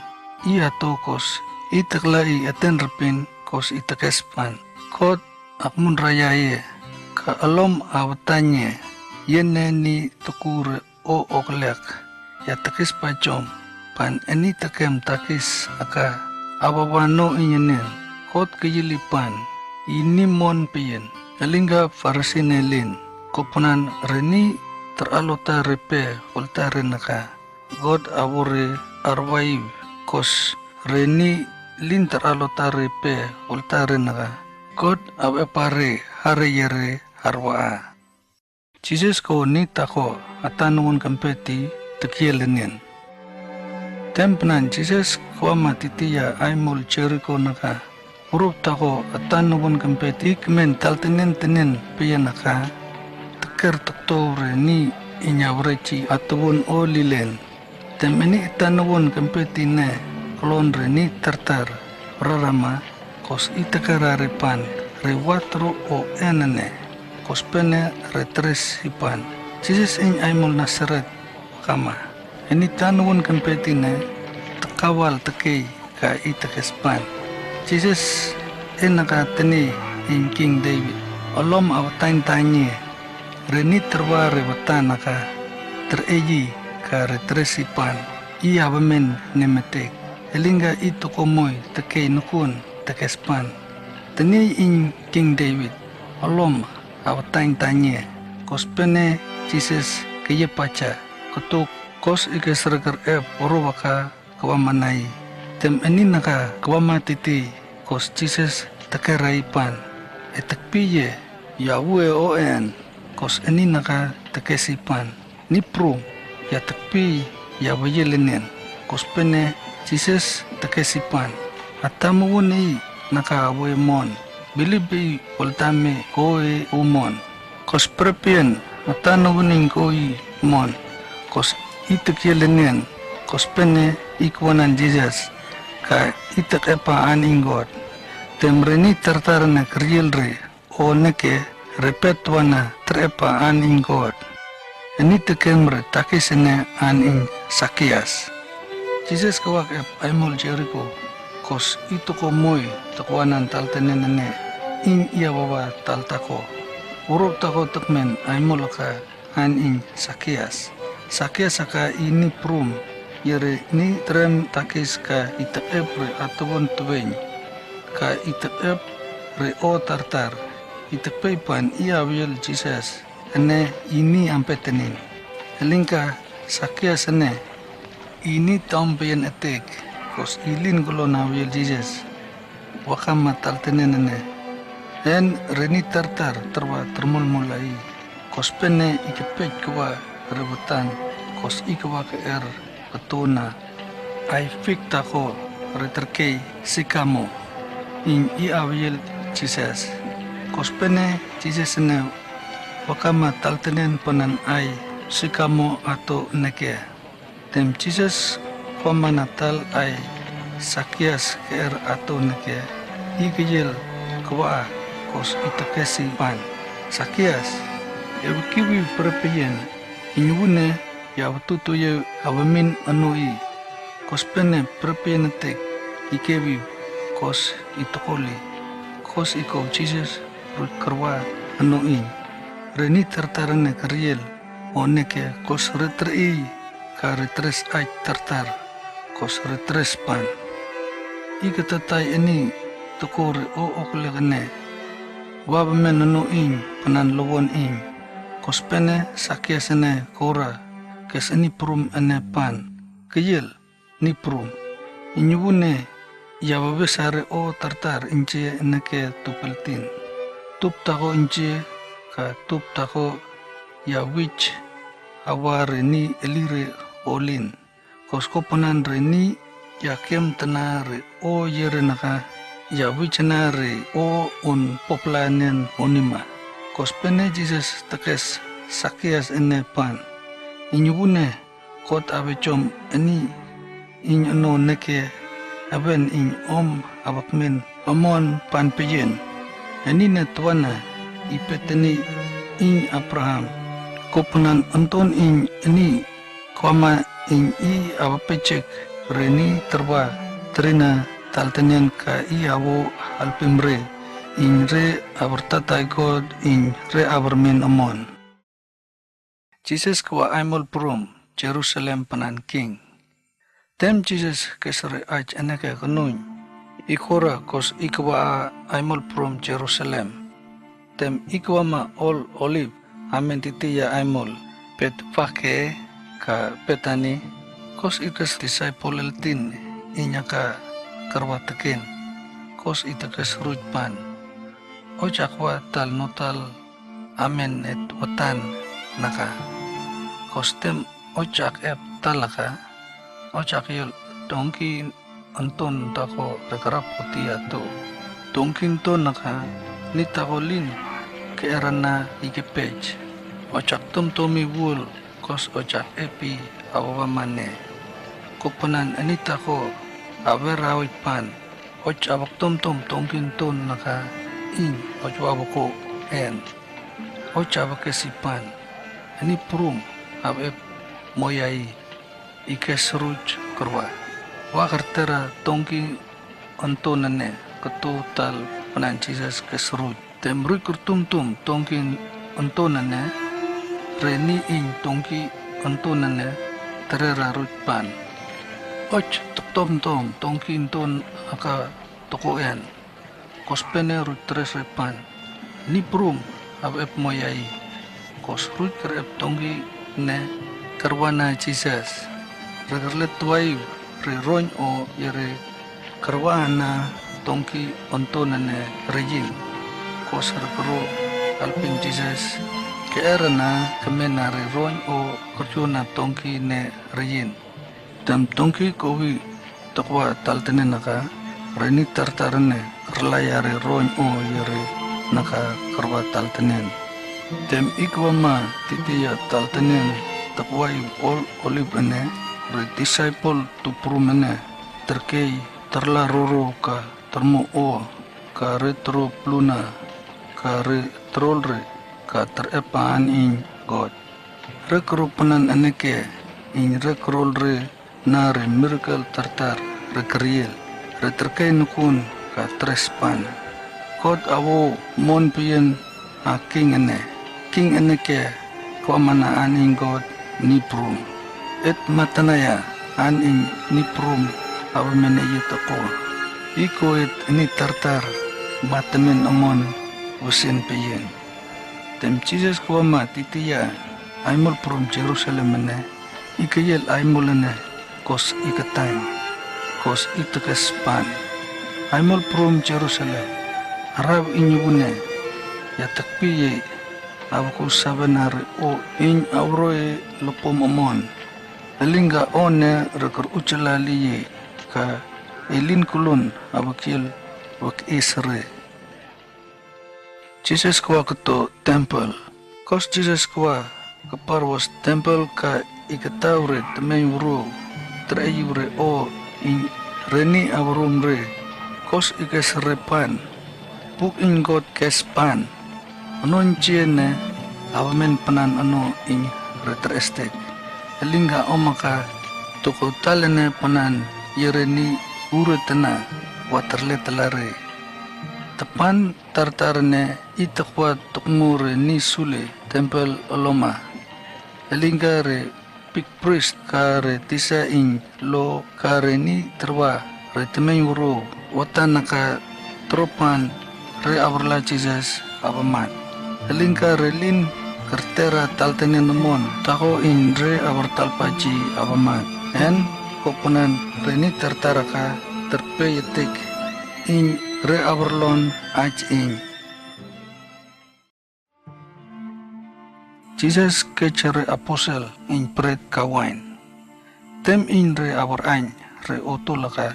I ato kos, i tekla i eten repin, kos i tekes pan. Kot akmun raia e, ka alom awetan ie, iene ni toku re o oklek, ia tekis pajom, pan eni tekem takis aka, awawa no inenen, Kot keiel i pan, i ni mon peien, elingka Farisi ne lin, ko penan reni ter alota repe, olta re naka, Kot a wor re arwai, kos re ni lin tara lo tare pe oltare naka. Kot a wepare hare iere arwa a. Jises ko ni tako atan won kempeti tekiel nen. Tempnan Jises kwama titi ia ai mol Jeriko naka. Urup tako atan won kempeti ikmen taltenen tenen peia naka. Teker tokto re ni inya wrechi atawon o lilen. Tem eni atan won kempeti ne klon re ni tartar. Rarama, kos i takara re pan, re wat ro o en ene. Kos pene re teres i pan. Jises in ai mol Nasaret, kama. Eni atan won kempeti ne, tekawal tekei ka i tekes pan. Jises, en naka teni in King David. Olom a watain tanie. Re ni terwa re watan naka. Tereji ka re teres i pan. I a wamen nemetek. Elingka i toko moi tekei nukun tekes pan. Teni in King David. Olom a watain tanie. Kos pene Jises keiepacha. Ketuk kos ikes reker ep oro waka kwama nai. Tem eni naka kwama titi kos Jises tekera i pan. E tekpi ie, ia ue o en, kos eni naka tekes i pan. Ni prum, ia tekpi, ia weiel nen, kos pene Jises tekes i pan. Atamu won i naka awe mon, bilib i oltame ko e umon. Kos perepien, atan won in ko i mon, kos i tekiel nen, kos pene i kwanan Jises, ka i tekepa an in Kot. Tem re ni tartar ne keriel re, o neke, re pet wana terepa an in Kot. Eni tekem re takis ene an in Sakias. Jises kawak ep ai mol Jeriko, kos i toko moi tekwanan taltenen ene, in ia wawa tal tako. Urup tako tekmen ai mol aka an in Sakias. Sakias aka i ni prum, iere ni terem takis ka i tekep re atawon tewen, ka i tekep re o tartar, i tekpei pan i awiel Jises, ene i ni ampetenin. Elingka Sakias ene, i ni taum peien etek, kos i lin kolon awiel Jises, wakama taltenen ene. En re ni tartar terwa termolmol ai, kos pene i kepet kewa re watan, kos i kewa ke er, ketona. Ai fik tako re terkei sikamo, in i awiel Jises. Kos pene Jises ene wakama taltenen penan ai sikamo ato neke. Tem Jises kwama na tal ai Sakias ke er ato neke, i keiel kewa kos i tekes i pan. Sakias, ewi kiwi perepeien, in wune ia watutu ie awemin anu i. Kos pene perepeien etek i kewi kos i tokoli. Kos i ko Jises rut kerwa anu i. Re ni tartar ene keriel o neke kos re terei ka re teres ai tartar, kos re teres pan. I ketatai eni toko re o oklek ene, wabemen anu in penan lowon in. Kos pene Sakias ene kora, kes eni prum ene pan. Keiel, ni prum. In wune ia wawesa re o tartar inje neke tupeltin. Tup tako inje ka tup tako ia wich awa re ni eli re olin. Kos ko penan re ni ia kem tana re o iere naka ia wich ana re o un popla nen onima. Kos pene Jises tekes Sakias ene pan. In wune Kot awe jom eni in ano neke awen in om awakmen amon pan peien. Eni ne tuana i peteni in Abraham. Ko penan anton in eni kwama in i awa pechek re ni terwa terina taltenen ka i awo alpimre in re awer tatai God in re awer men amon. Jises kewa aimol prom Jerusalem penan king. Tem Jises kes re ach eneke kenuin, i kora kos i kewa aimol prom Jerusalem. Tem i kewa ma ol Olib amen titi ia aimol, Betfake ka Betani, Kos ikes disaipol el tin, inyaka kerwa teken, kos itekes ruj pan. Oj akwa tal notal amen et watan naka. Kos tem oj ak ep talaka, oj ak yol tongki enton tako rekrap kotia to. Tongki enton naka, ni tako lin, ke erana ikepej. Oj ak tomtomi wul, kos oj ak epi awawama ne. Kok panan ani tako, awer aoj pan, oj abak tomtom tongki enton naka, in oj wabako en. Oj abak kesi pan, ani prum, ab ep moyai, ikes ruj kerwa. Wa kertera tongki enton ene, keto tal panan Jises kes ruj. Tem ruj kertumtum tongki enton ene, re ni in tongki enton ene, terera ruj pan. Oj tok tomtom tongki enton aka toko en. Kos pene ruj teres re pan. Ni prum, ab ep moyai. Kos ruj ker ep tongki ne kerwana Jises. Re kerle tuai re roin o iere kerwana tongki enton ene rein. Kos re kero alpin Jises. Ke erana kemena re roin o kerjona tongki ne rein. Tem tongki kowi tekwa taltenen naka, re ni tartar ne kerlai are roin o iere naka kerwa taltenen. Tem ikwa ma titia taltenen tekwa i ol olib ene, re disaipol tuprum ene, terkei terla roro ka termo o, ka re tero pluna, ka re terol re, ka terepa an in God. Re kero panan ene ke, in re kerol re na re mirakel tartar re keriel, re terkei nukun ka teres pan. God awo mon pien a king ene, king ene ke, kwamana an in God ni prum. Et matanaia an in ni prum, awo mene iet ako. Iko et ni tartar, matemen amon, wesen pien. Tem Jises kwama titia, aimol prum Jerusalem ene, ikeyel aimol ene, kos iketaim, kos itekes pan. Aimol prum Jerusalem, arab inyubune, yatekpii, abaku saben are o in auroi lopom amon. Elingka o ne re ker uchelali ie, ka elin kulun abakiel wek isere. Jises kwa keto tempel. Kos Jises kwa kepar wos tempel ka iketau re temei wuru, tereiu re o in re ni awarum re, kos ikes re pan, buk in God kes pan. Anon jie ne awamen panan ano in re terestek. Elingka om aka toko talene panan iere ni ure tena water le telare. Tepan tartar ne itekwa tokmo re ni sule tempel oloma. Elingka re big priest ka re tisa in lo ka re ni terwa re temei wuru watan naka teropan re awerla Jises awaman. Elingka re lin kertera taltenen amon tako in re awer talpaji awaman. En kopanan re ni tartar aka terpei etik in re awer lon aj in. Jises kej re aposel in pret ka wain. Tem in re awer ain re otul aka,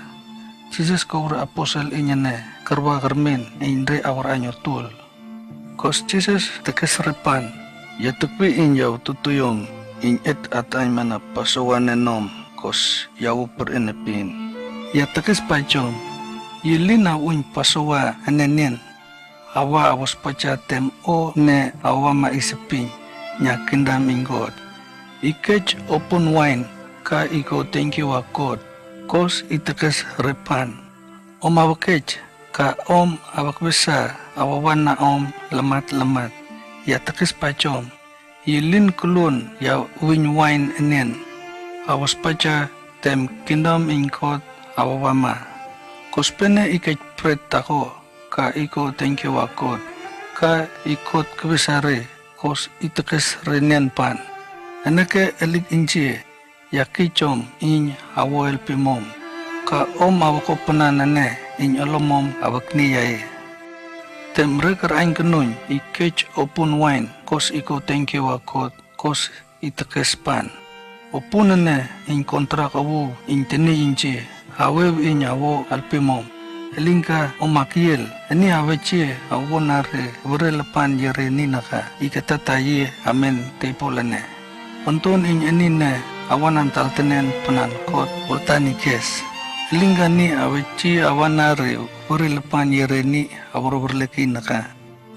Jises ko re aposel in ene kerwa kermen in re awer ain otul. Kos Jises tekes re pan, yatekpii in yau tutuiom in et ataimana Pasowa ne nom kos yau per ene pin. Yatekes pajom, yilin awin Pasowa ene nen, awa awaspaja tem o ne awama isepin, nya kindam in God. Ikej opon wain ka iko tengkiu a God, kos itekes re pan. Om awakej ka om awakbesa awawana om lamad lamad. Yatekes pajom, yilin kulun yau win wain enen, awaspaja tem kindom in God awawama. Kospene ikej pret tako, ka iko tengkiu a God, ka i God kebesa re, kos itekes re nen pan. Eneke elik injie, Ia ki chom in awo elpimom, ka om awo ko pnan ane in olomom awo kniaia. Tem reker ain knun i kej opun wain kos i ko tengkiu akot, kos i tekespan. Opun ane in kontrak awo in teni inje, awew in awo elpimom. Elingka om akiel, ani awe je awo nare were lepan iere ni naka i katataie amen teipol ane. Onton in ani ne awan an taltenen pnan kot oltani kes. Elingka ni awe je awa nare were lepan iere ni awo werleki naka.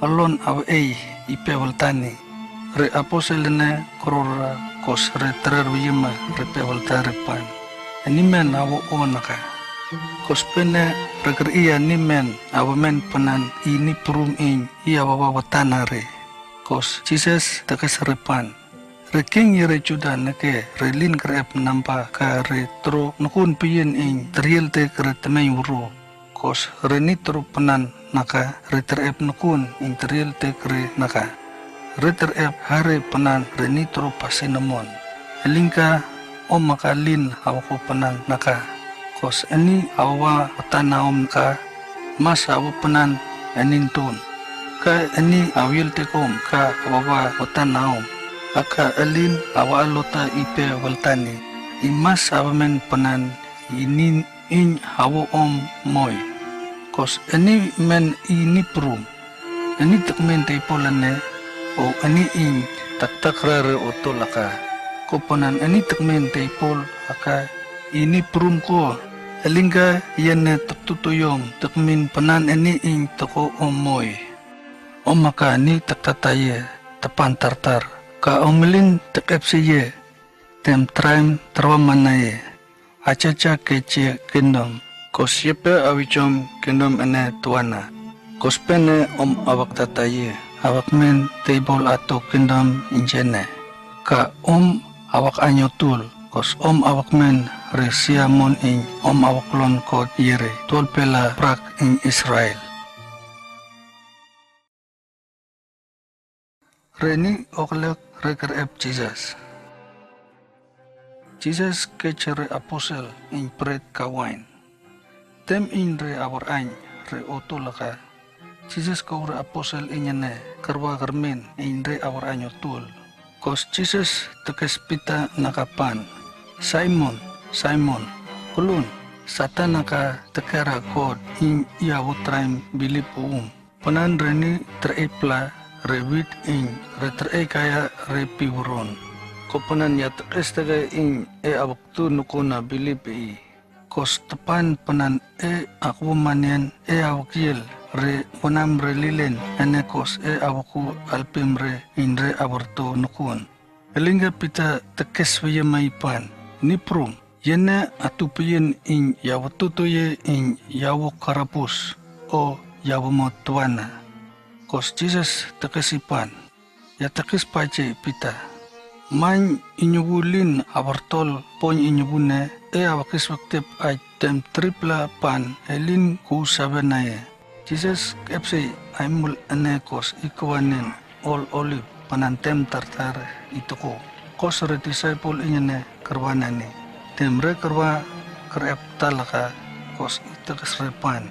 Alon awe ei i pe weltani. Re aposel ane koror ra kos re terer wiema re pe welta re pan. Ani men awo o naka. Kos pene reker ia ni men awo men pnan i ni prum in i awa wa wetana re. Kos Jises tekes re pan. Re king iere Juda neke re lin kerep namba ka re tro nukun pien in teriel tek re temen wro. Kos re ni tro pnan naka re terep nukun in teriel tek re naka. Re terep hare pnan re ni tro pasin amon. Elingka om aka lin awo ko pnan naka. Kos ani awa wetana om ka mas awo pnan anin tun. Ka ani awiel tek om ka awa wetana om. Aka alin awa alota i pe weltani. I mas awa men pnan i nin in awo om moi. Kos ani men i ni prum. Ani tekmen teipol ane, o ani in taktak ra re oto laka. Ko pnan ani tekmen teipol aka i ni prum ko. Elingka iene tektutu iom tekmin pnan ani in toko om moi. Om aka ni taktataie tepan tartar. Ka om lin tekepsiie. Tem traim terwa manaie. Achacha keje kingdom. Kos iepe awi chom kingdom ane tuana. Kos pene om awak tataie. Awak men teipol ato kingdom injene. Ka om awak anyo tul. Kos om awak men re sia mon in om awak lon kot iere. Tuol pela prak in Israel. Re ni oklek re kerep Jises. Jises kej re aposel in pret ka wain. Tem in re awar ain re oto laka. Jises ko re aposel inene kerwa kermen in re awar ain otul. Kos Jises tekes Pita naka pan. Saimon, Saimon, kulun, Satan aka tekera kot in ia wot traim bilip um. Pnan re ni terei pla re wit in re terei kaia re piwron. Ko pnan ia tekes teke in e awaktu nukuna bilip i. Kos tepan pnan e akwo manien e awakiel re wanam re lilen ane kos e awaku alpim re in re awarto nukun. Elingka Pita tekes wiemai pan. Ni prum. Iene atu pien in ia watotoie in ia wok karapus o ia wamo tuana. Kos Jises tekes i pan. Ia tekes paje Pita. Main inubu lin awartol poin inubu ne e awakis wektep ai tem tripla pan e lin ku sabe nae. Jises kepsei ai mul ane kos ikewanen ol olip pnan tem tartar i toko. Kos re disaipol inene kerwa nani. Tem re kerwa kerep talaka kos i tekes re pan.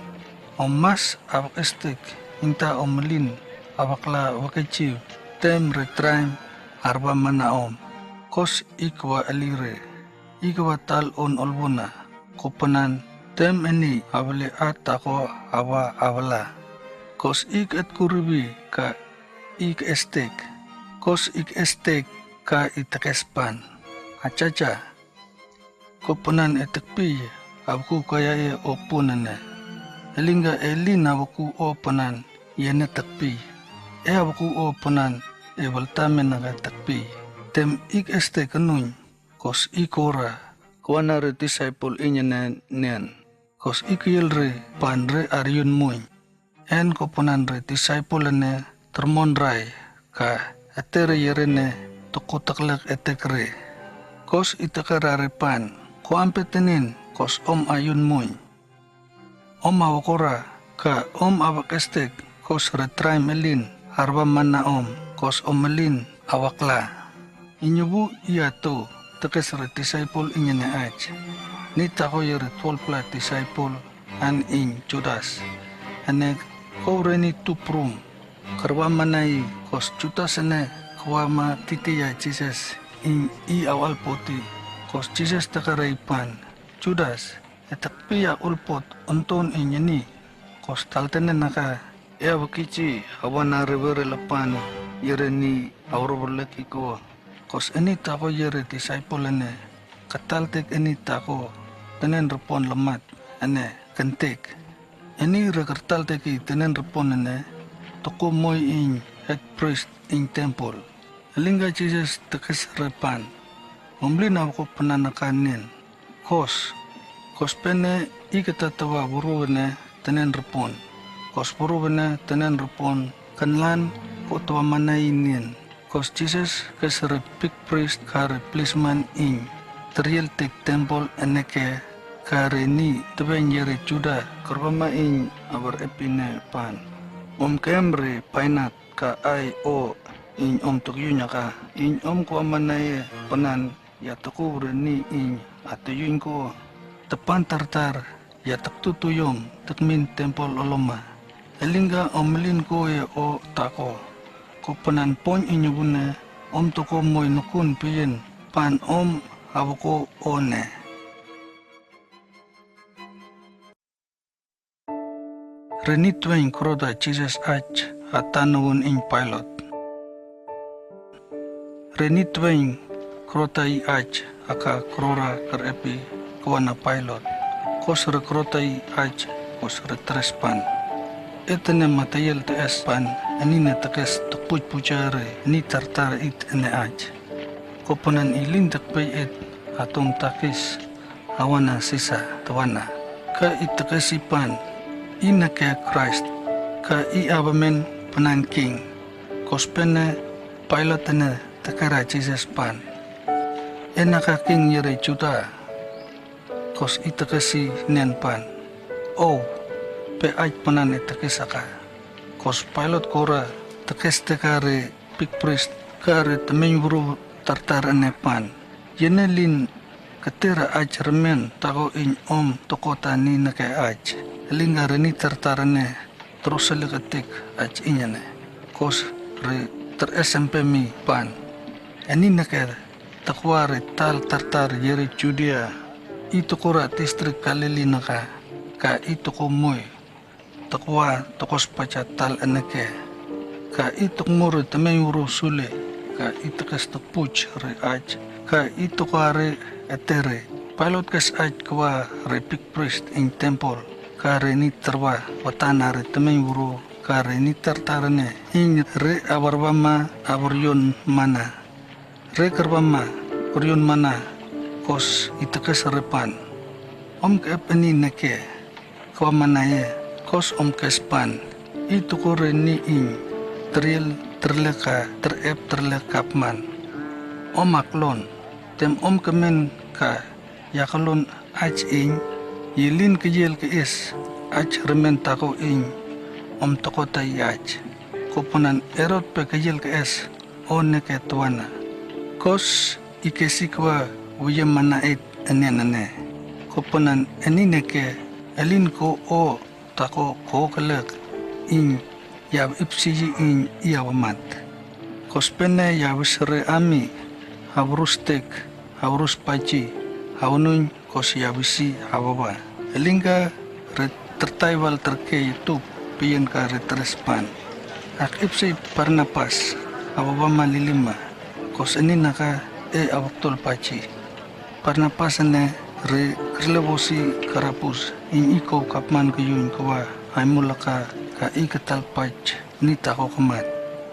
Om mas awak estek inta om lin awakla wakejiu tem re traim arba mana om. Kos ikewa ali re. Ikewa tal on olbuna. Ko pnan tem eni awele at ako awa awala. Kos ik etkuribi ka ik estek. Kos ik estek ka i tekes pan. Achacha. Ko pnan e tekpii awaku kaia e opun ane. Elingka e lin awaku o pnan iene tekpii. E awaku o pnan e weltamen aka tekpii. Tem ik estek enun. Kos ik ora. Kwana re disaipol inene nen. Kos ik iel re pan re ariun muin. En ko pnan re disaipol ane termon rai ka atere iere ne toko teklek etek re. Kos i tekera re pan. Ko ampe tenin kos om ayun muin. Om awak ora ka om awak estek kos re traim elin arba mana om kos om elin awakla. Inubu i ato tekes re disaipol ingene ae. Ni tako iere twelve-la disaipol an in Judas ane, ko reni tuprum kerwa manae, kos Judas ane kerwa ma titi ia Jises in i aoal poti. Kos Jises tekare i pwan, Judas, e tekpii ia ulpot onton ingeni? Kos taltene naka, e aokiji awan are were lepwan iere ni aorobolek i ko. Kos eni tako iere disaipol ane, ketaltek eni tako, tenen repon lamad ane kentek. Eni re kertaltek i tenen repon ane, toko moi in head priest in tempol. Elingka Jises tekes re pwan, om lin aoko pnanaka nen. Kos, kospene i keta tewa buruwene tenen repon. Kos buruwene tenen repon kenlan ko tewa manae nen. Kos Jises kes re big priest ka re polisman in teriel tiek tempol ene ke, ka re ni tebeng iere Juda kerwa ma in awer epine pwan. Om kem re painat ka ai o in om tekiu naka, in om kewa manae pnan ia teku re ni in a tekiu ko. Tepan tartar ia tektutu iom tekmin tempol oloma. Elingka om lin ko e o tako. Ko pnan pon in ubune, om toko moi nokun pien pwan om aoko o ne. Re ni tebeng kerota Jises ae a tanouon in Pailot. Re ni tebeng kerota i ae a ka kerora kerepi kewa na Pailot. Kos re kerota i ae, kos re teres pwan. Etene mataiel teres pwan, enine tekes tekbuj buja re ni tartar it ene ae. Ko pnan i lin tekpei it, atom takis, awana Sisa tewana. Ka i tekesi pwan, i neke Kraist, ka i abamen pnan king. Kospene Pailot ene tekera Jises pwan, e naka king iere Juda? Kos i tekesi nen pwan, o, pe ae pnan e tekes aka. Kos Pailot kora tekes teka re big priest ka re temen wuru tartar ene pwan, iene lin ketera ae remen tako in om tokota ni neke ae? Elingka re ni tartar ene troselek etik ae ingene. Kos re teres empe mi pwan, eni neke tekwa re tal tartar iere Judia? I tekora distrik Galili naka, ka i toko moi tekwa tokosbaja tal ene ke? Ka i tokmo re temen wuru sule, ka i tekes tekbuj re ae, ka i toko are etere? Pailot kes ae kewa re big priest in tempol ka re ni terwa watana re temen wuru ka re ni tartar ene in re awarwa ma awarion mana. Re kerwa ma korion mana, kos i tekes re pwan, om kepeni neke kewa manae? Kos om kes pwan, i toko re ni in teriel terlek ka terep terlek kapman. Om aklon, tem om kemen ka iaklon ae in? Ielin keiel kees ae remen tako in om tokota i ae? Ko pnan Erod pe keiel kees o neke tewana? Kos i kesi kewa wieman ae enen ene. Ko pnan eni neke, elin ko o tako ko kelek in iab ipsii in i awamad. Kospene iabis re ami, aburus tek, aburus baji, aunung kos iabisi awawa. Elingka re tertaiwal terkei tub pien ka re teres pwan, ak ipsii Barnabas awawa ma lilima, kos eni naka e awakdol baji. Barnabas ene re kerlewosi Karapus in iko kapman keyun kewa aimulaka ka i ketal baj ni tako kemad.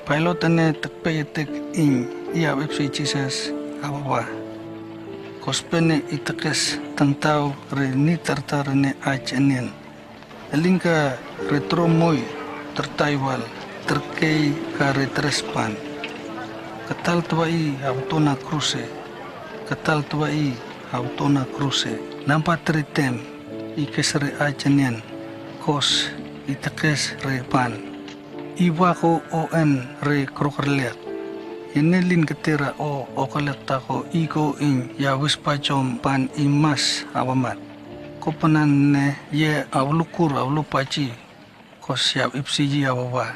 Pailot ene tekpei etik in i ab ipsii Jises awawa. Kospene i tekes tangtau re ni tartar ene ae enen. Elingka re tro moi tertaiwal terkei ka re teres pwan, ketal tewai abtona kruse, ketal tewai abtona kruse. Namba tre tem i kes re ae enen, kos i tekes re pwan, i wako o en re krokerlek. Ene lin ketera o okelek tako i ko in ya wispa jom pan i mas awa mad. Ko panan ne ye awa lukur awa lupaji kos ya ipsiji awa wa.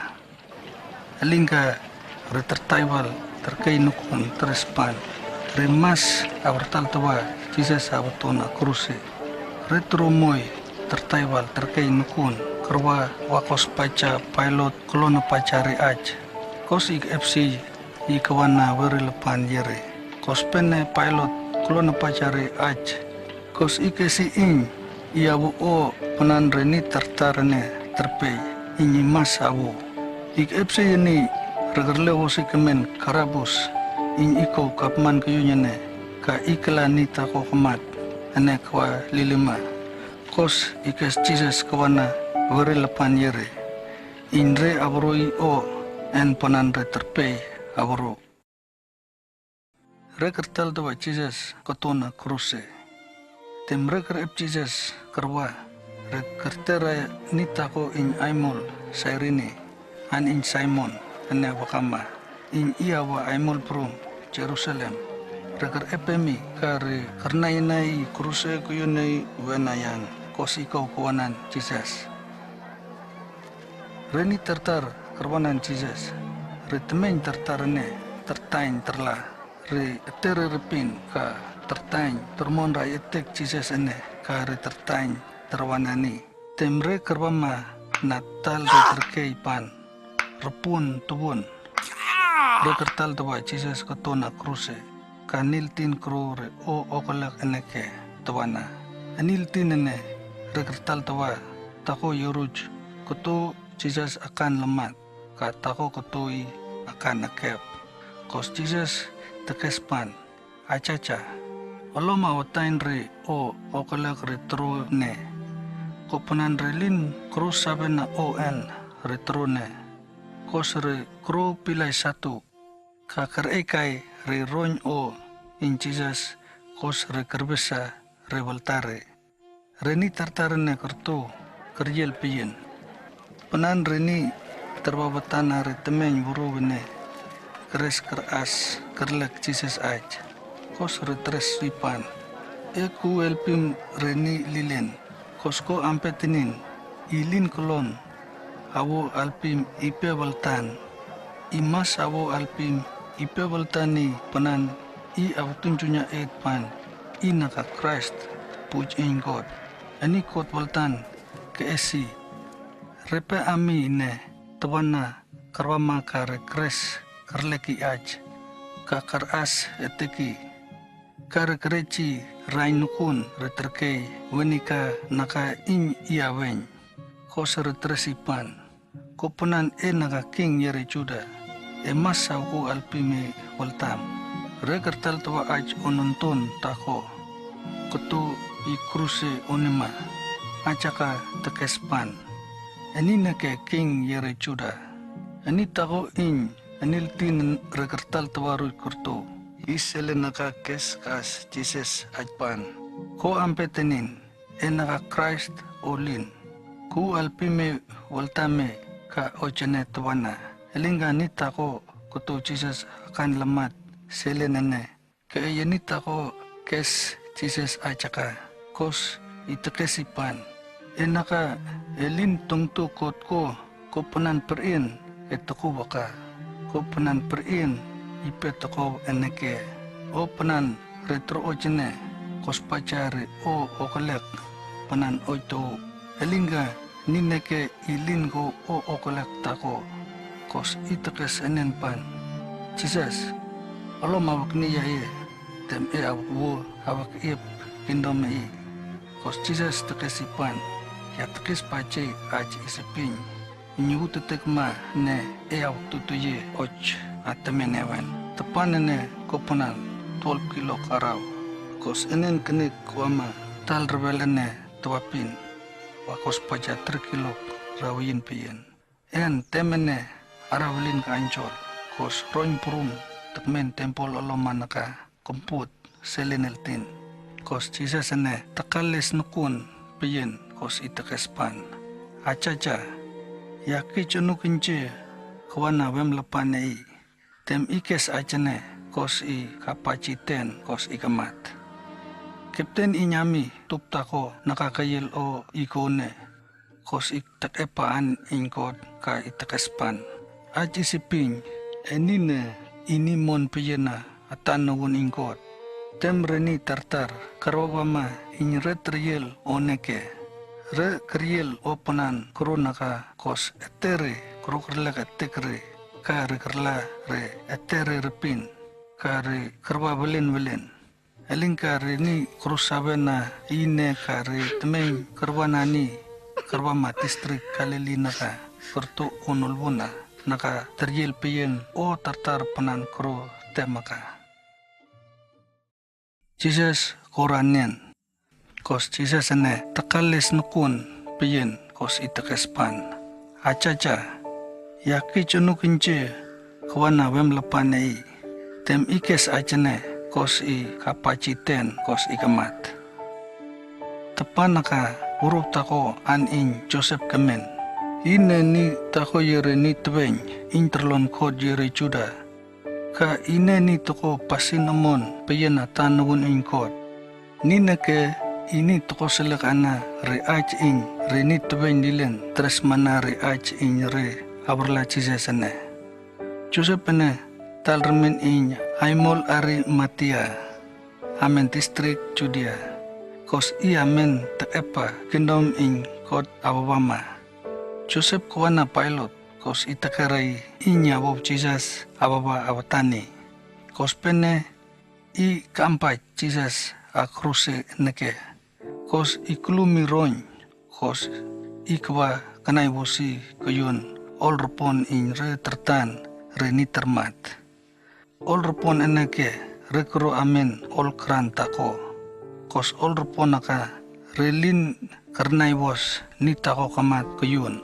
Elingka re tertaiwal terkei nukun teres pan re mas awa rtal tewa Jisas awa tona kruse. Re turu moi tertaiwal terkei nukun kerwa wa kos paja Pailot klona paja re aj. Kos ik epsi i kewana weri lepan yere. Kos pene Pailot klona paja re aj. Kos ik esi in i awa o panan re ni tertar ne terpei in i mas awa. Ik epsi ini rekerle wosi kemen karabus in iko kapman keyun ene ka ikela ni tako kemat ene kewa lilima. Kos ikes Jisas kewana weri lepan yere. In re aburu i o en panan re terpei aburu. Re kertal tewa Jisas ketona kruse. Tem re kerep Jisas kerwa re kertera ni tako in aimul Sairini, an in Saimon ene wakama, in i awa aimul brum Jerusalem. Re kerep emi ka re kernainai kruse keyun nei wenayan kos iko kewanan Jisas. Re ni tertar kerwanan Jisas. Re temen tertar ne tertain terla. Re etere repin ka tertain termon ra etek Jisas ene ka re tertain terwanani. Tem re kerwama na tal re terkei pan repun tubun. Re kertal tewa Jisas ketona kruse. Ka nil tin kru re o okelek ene ke tewana. Nil tin ene re kertal tewa tako yoruj ketu Jisas akan lemat ka tako ketu i akan akep. Kos Jisas tekes pan, ajaja. Oloma watain re o okelek re turu ne. Ko panan re lin kru saben na o en re turu ne. Kos re kru pilai satu. Ka kereikai re roin o in Jisas kos re kerbesa re weltare. Re ni tertar ne kertu keriel peien. Panan re ni terwa wetana re temen wuru wene keres keras kerlek Jisas aj. Kos re teres sipan. E ku elpim re ni lilen. Kos ko ampe tenin. I lin kelon. Awo alpim ipe weltan. I mas awo alpim ipe weltan i panan i awo tunjunya et pan. I naka Kraist, puj in God. Eni kot weltan ke esi. Repe ami ne tewana kerwama ka re keres kerlek i aj. Ka keras eteki. Ka re kereji rain nukun re terkei wenika naka in i awen. Kos re teresi pan. Ko panan e naka king yere Juda. E mas awo ku alpim i weltam. Re kertal tewa aj ononton tako. Ketu i kruse onima. Ajaka tekes pan. Eni neke king yere Juda. Eni tako in, eni ltin re kertal tewa ruj kertu. I selen naka kes kas Jisas aj pan. Ko ampe tenin. E naka Kraist o lin. Ku alpim i weltame ka ojene tewana. Elinga ni tako ketu Jisas akan lemat selen ene. Ke e yeni tako kes Jisas ajaka. Kos i tekesi pan. E naka e lin tongtu kot ko Ko panan perin e toko waka. Ko panan perin ipe toko eneke. O panan re tro ojene, kos paja re o okelek panan oito. Elinga nineke i lin ko o okelek tako. Kos i tekes enen pan. Jisas, olom awak ni yae, tem e awak wo, awak ip kindom i. Kos Jisas tekes i pan, ya tekes paje aj isepin. Nyu tetek ma ne e awak tutuye oj atemen ewen. Tepan ene ko panan twelve kilok arau. Kos enen kenik wama tal rebel ene tewapin. Wa kos paja three kilok rawiin peyen. En tem ene arau lin ka anjol. Kos roin prum tekmen tempol olom manaka. Komput, selen el tin. Kos Jisas ene, takal les nukun, peyen, kos i tekes pan. Achacha, ya kich onuk inje, kwana wem lepan ei. Tem i kes aitene, kos i kapachi ten kos i kamaad. Kepten i nyami tub tako naka kayiel o i kone, kos i tekeppa an in Koot ka i tekespan. Ach i sipin, enine ini mon piena atan nowun in Koot. Tem reni tartar karwaba ma in re teriel o neke. Re keriel o penan kro naka kos etere kro kerlek etek re, ka re kerla re etere repin, ka re kerba belen belen. Elin ka reni kro sabe na ine ka re temen kerba nani, kerba ma distrik Kalili naka, kerto o nolbuna, naka teriel pien o tartar penan kro temaka. Jisas koranen. Kos Jisas ene tekale snukun pien kos i tekespan. Achacha, ya kij unuk inje kwana wemlapan ei. Tem i kes aitene, kos i kapachi ten kos i kamaad. Tepanaka, burup tako an in Josep kemen. Ine ni tako yere ni tebeng, in terlon Koot yere Juda. Ka ine ni toko pasin amon piena tan nowun in Koot. Nine ke ini toko selek ana re ach in re ni tebeng lilen teres mana re ach in re aberla Jisas ene. Josep ene tal remen in Aimol Arimatia, amen distrik Judia, kos i amen tekeppa kingdom in Koot ababama. Josep kwana Pailot kos i tekerai in yabob Jisas ababa abatani. Kos pene i kampaj Jisas a kruse neke. Kos i klumi roin, kos i kba kenai bosi koyun ol repon in re tertan re ni termat. Ol repon ene ke re kro amen ol kran tako. Kos ol repon aka re lin kernaibos ni tako kamat koyun.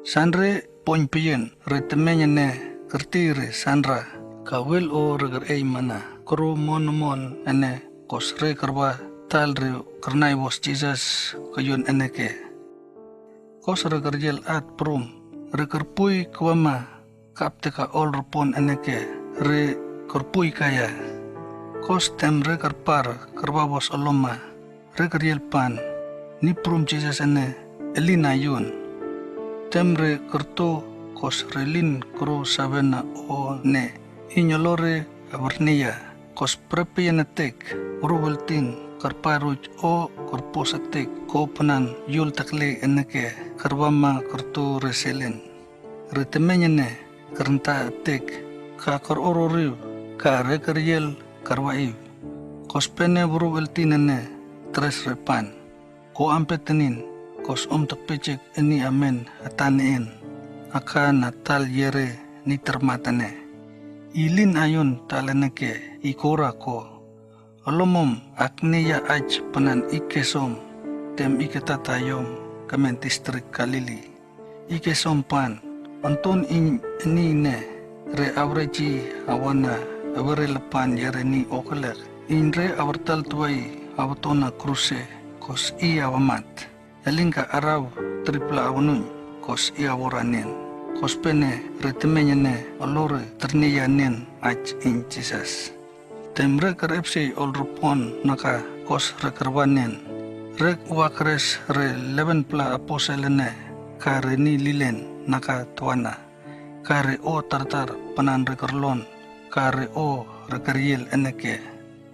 Sanre poin pien re temmen ene kerti re sanra ka wel o re ker ei mana kro mon mon ene kos re kerba tal re kernaibos Jisas koyun ene ke. Kos re keriel at prum re kerpui kwama kap teka ol repon ene ke re kerpui kaia. Kos tem re kerpar kerbabos oloma re keriel pan ni prum Jisas ene elin ayun. Tem re kerto kos re lin kro sabe na o ne inyo lore aberneia. Kos prepien atek urubeltin kerparuj o kerpos atek ko penan yul tekle ene ke kerbama kerto re selen. Re temmen ene kerenta atek ka ker ororiu ka re keriel kerbaib. Kos pene burub eltin ene tres re pan. Ko ampe tenin kos om tekpejek eni amen atan en aka na tal yere ni termat ene. Ilin ayun tal ene ke i kora ko. Olomom akneia aj penan ikesom tem iketataiom kemen distrik Kalili. Ikesom pan, onton in eni ne re abreji awana awerel pan yere ni okelek in re awertal tuai awaton a kruse kos i awamat. Elin ka arab tripla awanun kos i awora nen. Kos pene re temmen ene olore terneia nen aj in Jisas. Tem re ker epsei ol repon naka kos re kerba nen. Re wakres re leven pla aposel ene ka re ni lilen naka tuana. Ka re o tartar penan re kerlon ka re o re keriel ene ke.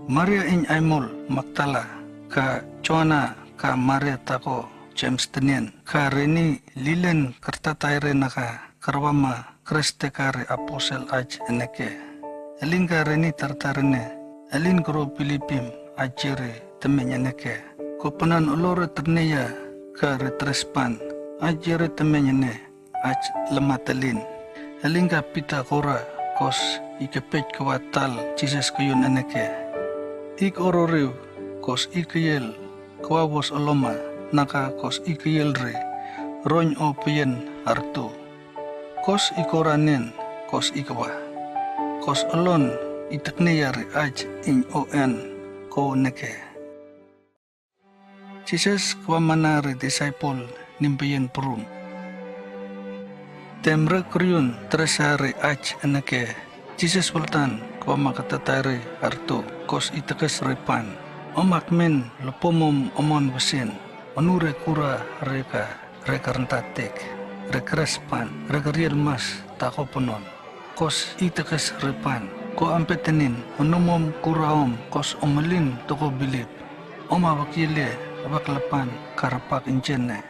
Maria in aimol Maktala ka Joana ka Maria tako Jems tenien ka re ni lilen kertataire naka kerbama Kres teka re aposel aj ene ke. Elin ka re ni tartar ene elin kro Pilipim aj yere temmen ene ke. Ko penan olore terneia ka re trespan aj yere temmen ene aj lematelin. Elin ka Pita kora kos ikepej kba tal Jisas koyun ene ke. Ik ororiu kos ikeiel kbabos oloma naka kos ikeiel re roin o pien artu. Kos ikora nen kos ikba. Kos olon itekneia re aj in o en ko neke. Jisas kba mana re disaipol nimpien prum. Tem re kriun tresa re aj ene ke. Jises Weltan Koba Makatta Taire Artu. Kos i tekes re paan: Om akmen lo pom om omon wesen, onure kura reka, reka rentatek, re keres paan, reka riel mas tako ponon. Kos i tekes re paan: Ko ampetenin, onomom kura om, kos om elin toko bilip. Om awakiele, awak lepan ka repak injenne.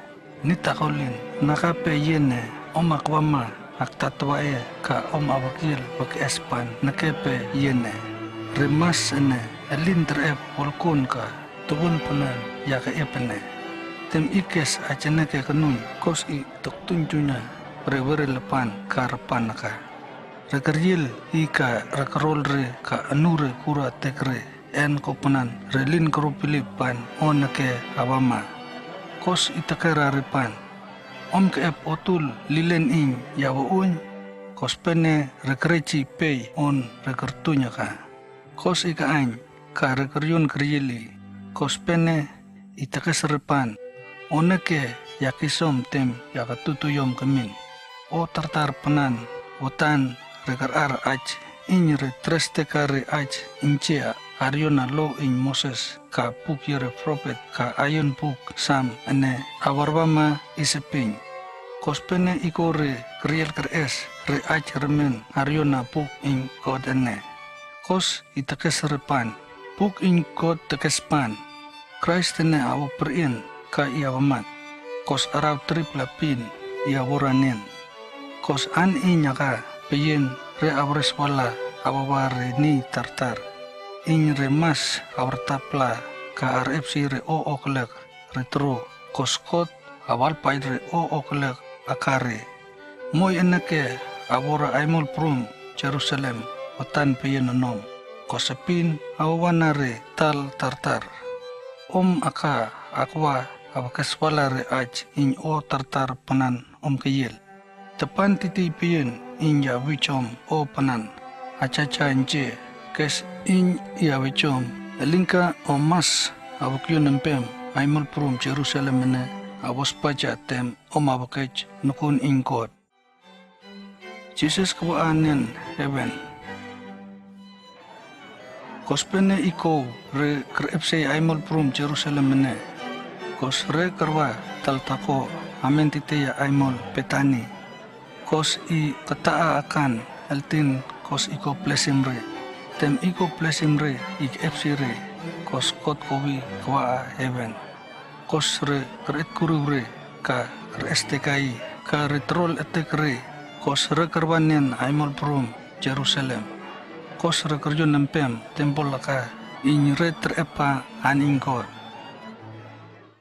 Nit akolin, naka pe iene, om akwa ma, ak tatwae, ka om awakiel wek es paan neke pe iene. Re mas ene, elin terep wolkon ka, tobon ponan, ya ke epene. Tem i kes ajene ke kenun, kos i toktuntun ya, re were lepan ka repan naka. Re keriel i ka re kerol re ka anure kura tekre, en ko ponan re lin kero bilip paan o neke awa ma. Kos i tekera re paan: Om ke ep otul lilen in ya wa un? Kos pene re kereji pei on re kertuun ya ka. Kos i ka ain, ka re kerion keriel i. Kos pene i tekes re paan: O neke ya kisom tem ya ka tutu yom kemin. O tartar penan, o tan re kerar aj, in re tres teka re aj, inje a ariona lo in Moses, ka buk yare propet ka aion buk Sam ene, awarwa ma isepin. Kos pene i ko re keriel keres re aj remen ariona buk in God ene. Kos i tekes re paan: Buk in God tekes paan: Kraist ene awo perien ka i awamat. Kos araw trip lapin i awora nen. Kos an in ya ka, peien re awares wala awawa re ni tartar. In re mas awartapla ka ar epsi re o oklek re tro. Kos God awalpaid re o oklek akare. Moi ene ke awora aimol prum Jerusalem, o tan peien onom. Kos epin awawana re tal tartar. Om aka akwa awakes wala re aj in o tartar penan om keiel. Tepan titi peien in ya wijom o penan. Ajaja inje, kes in ya wijom, elingka o mas awakion empem aimol prum Jerusalem ene, awos baja tem om awakej nukun in God. Jises Koba Anen Heaven. Kos pene i ko re kerepsei aimol prum Jerusalem ene. Kos re kerwa tal tako amen tite ya aimol Betani. Kos i keta'a akan, eltin kos i ko blesim re. Tem i ko blesim re i kepsi re, kos kot kowi kowa'a heaven. Kos re keretkuru re, ka keres teka i, ka re trol etek re, kos re kerwa nen aimol prum Jerusalem. Kos re kerion empem tempel aka, in re terepa an in God.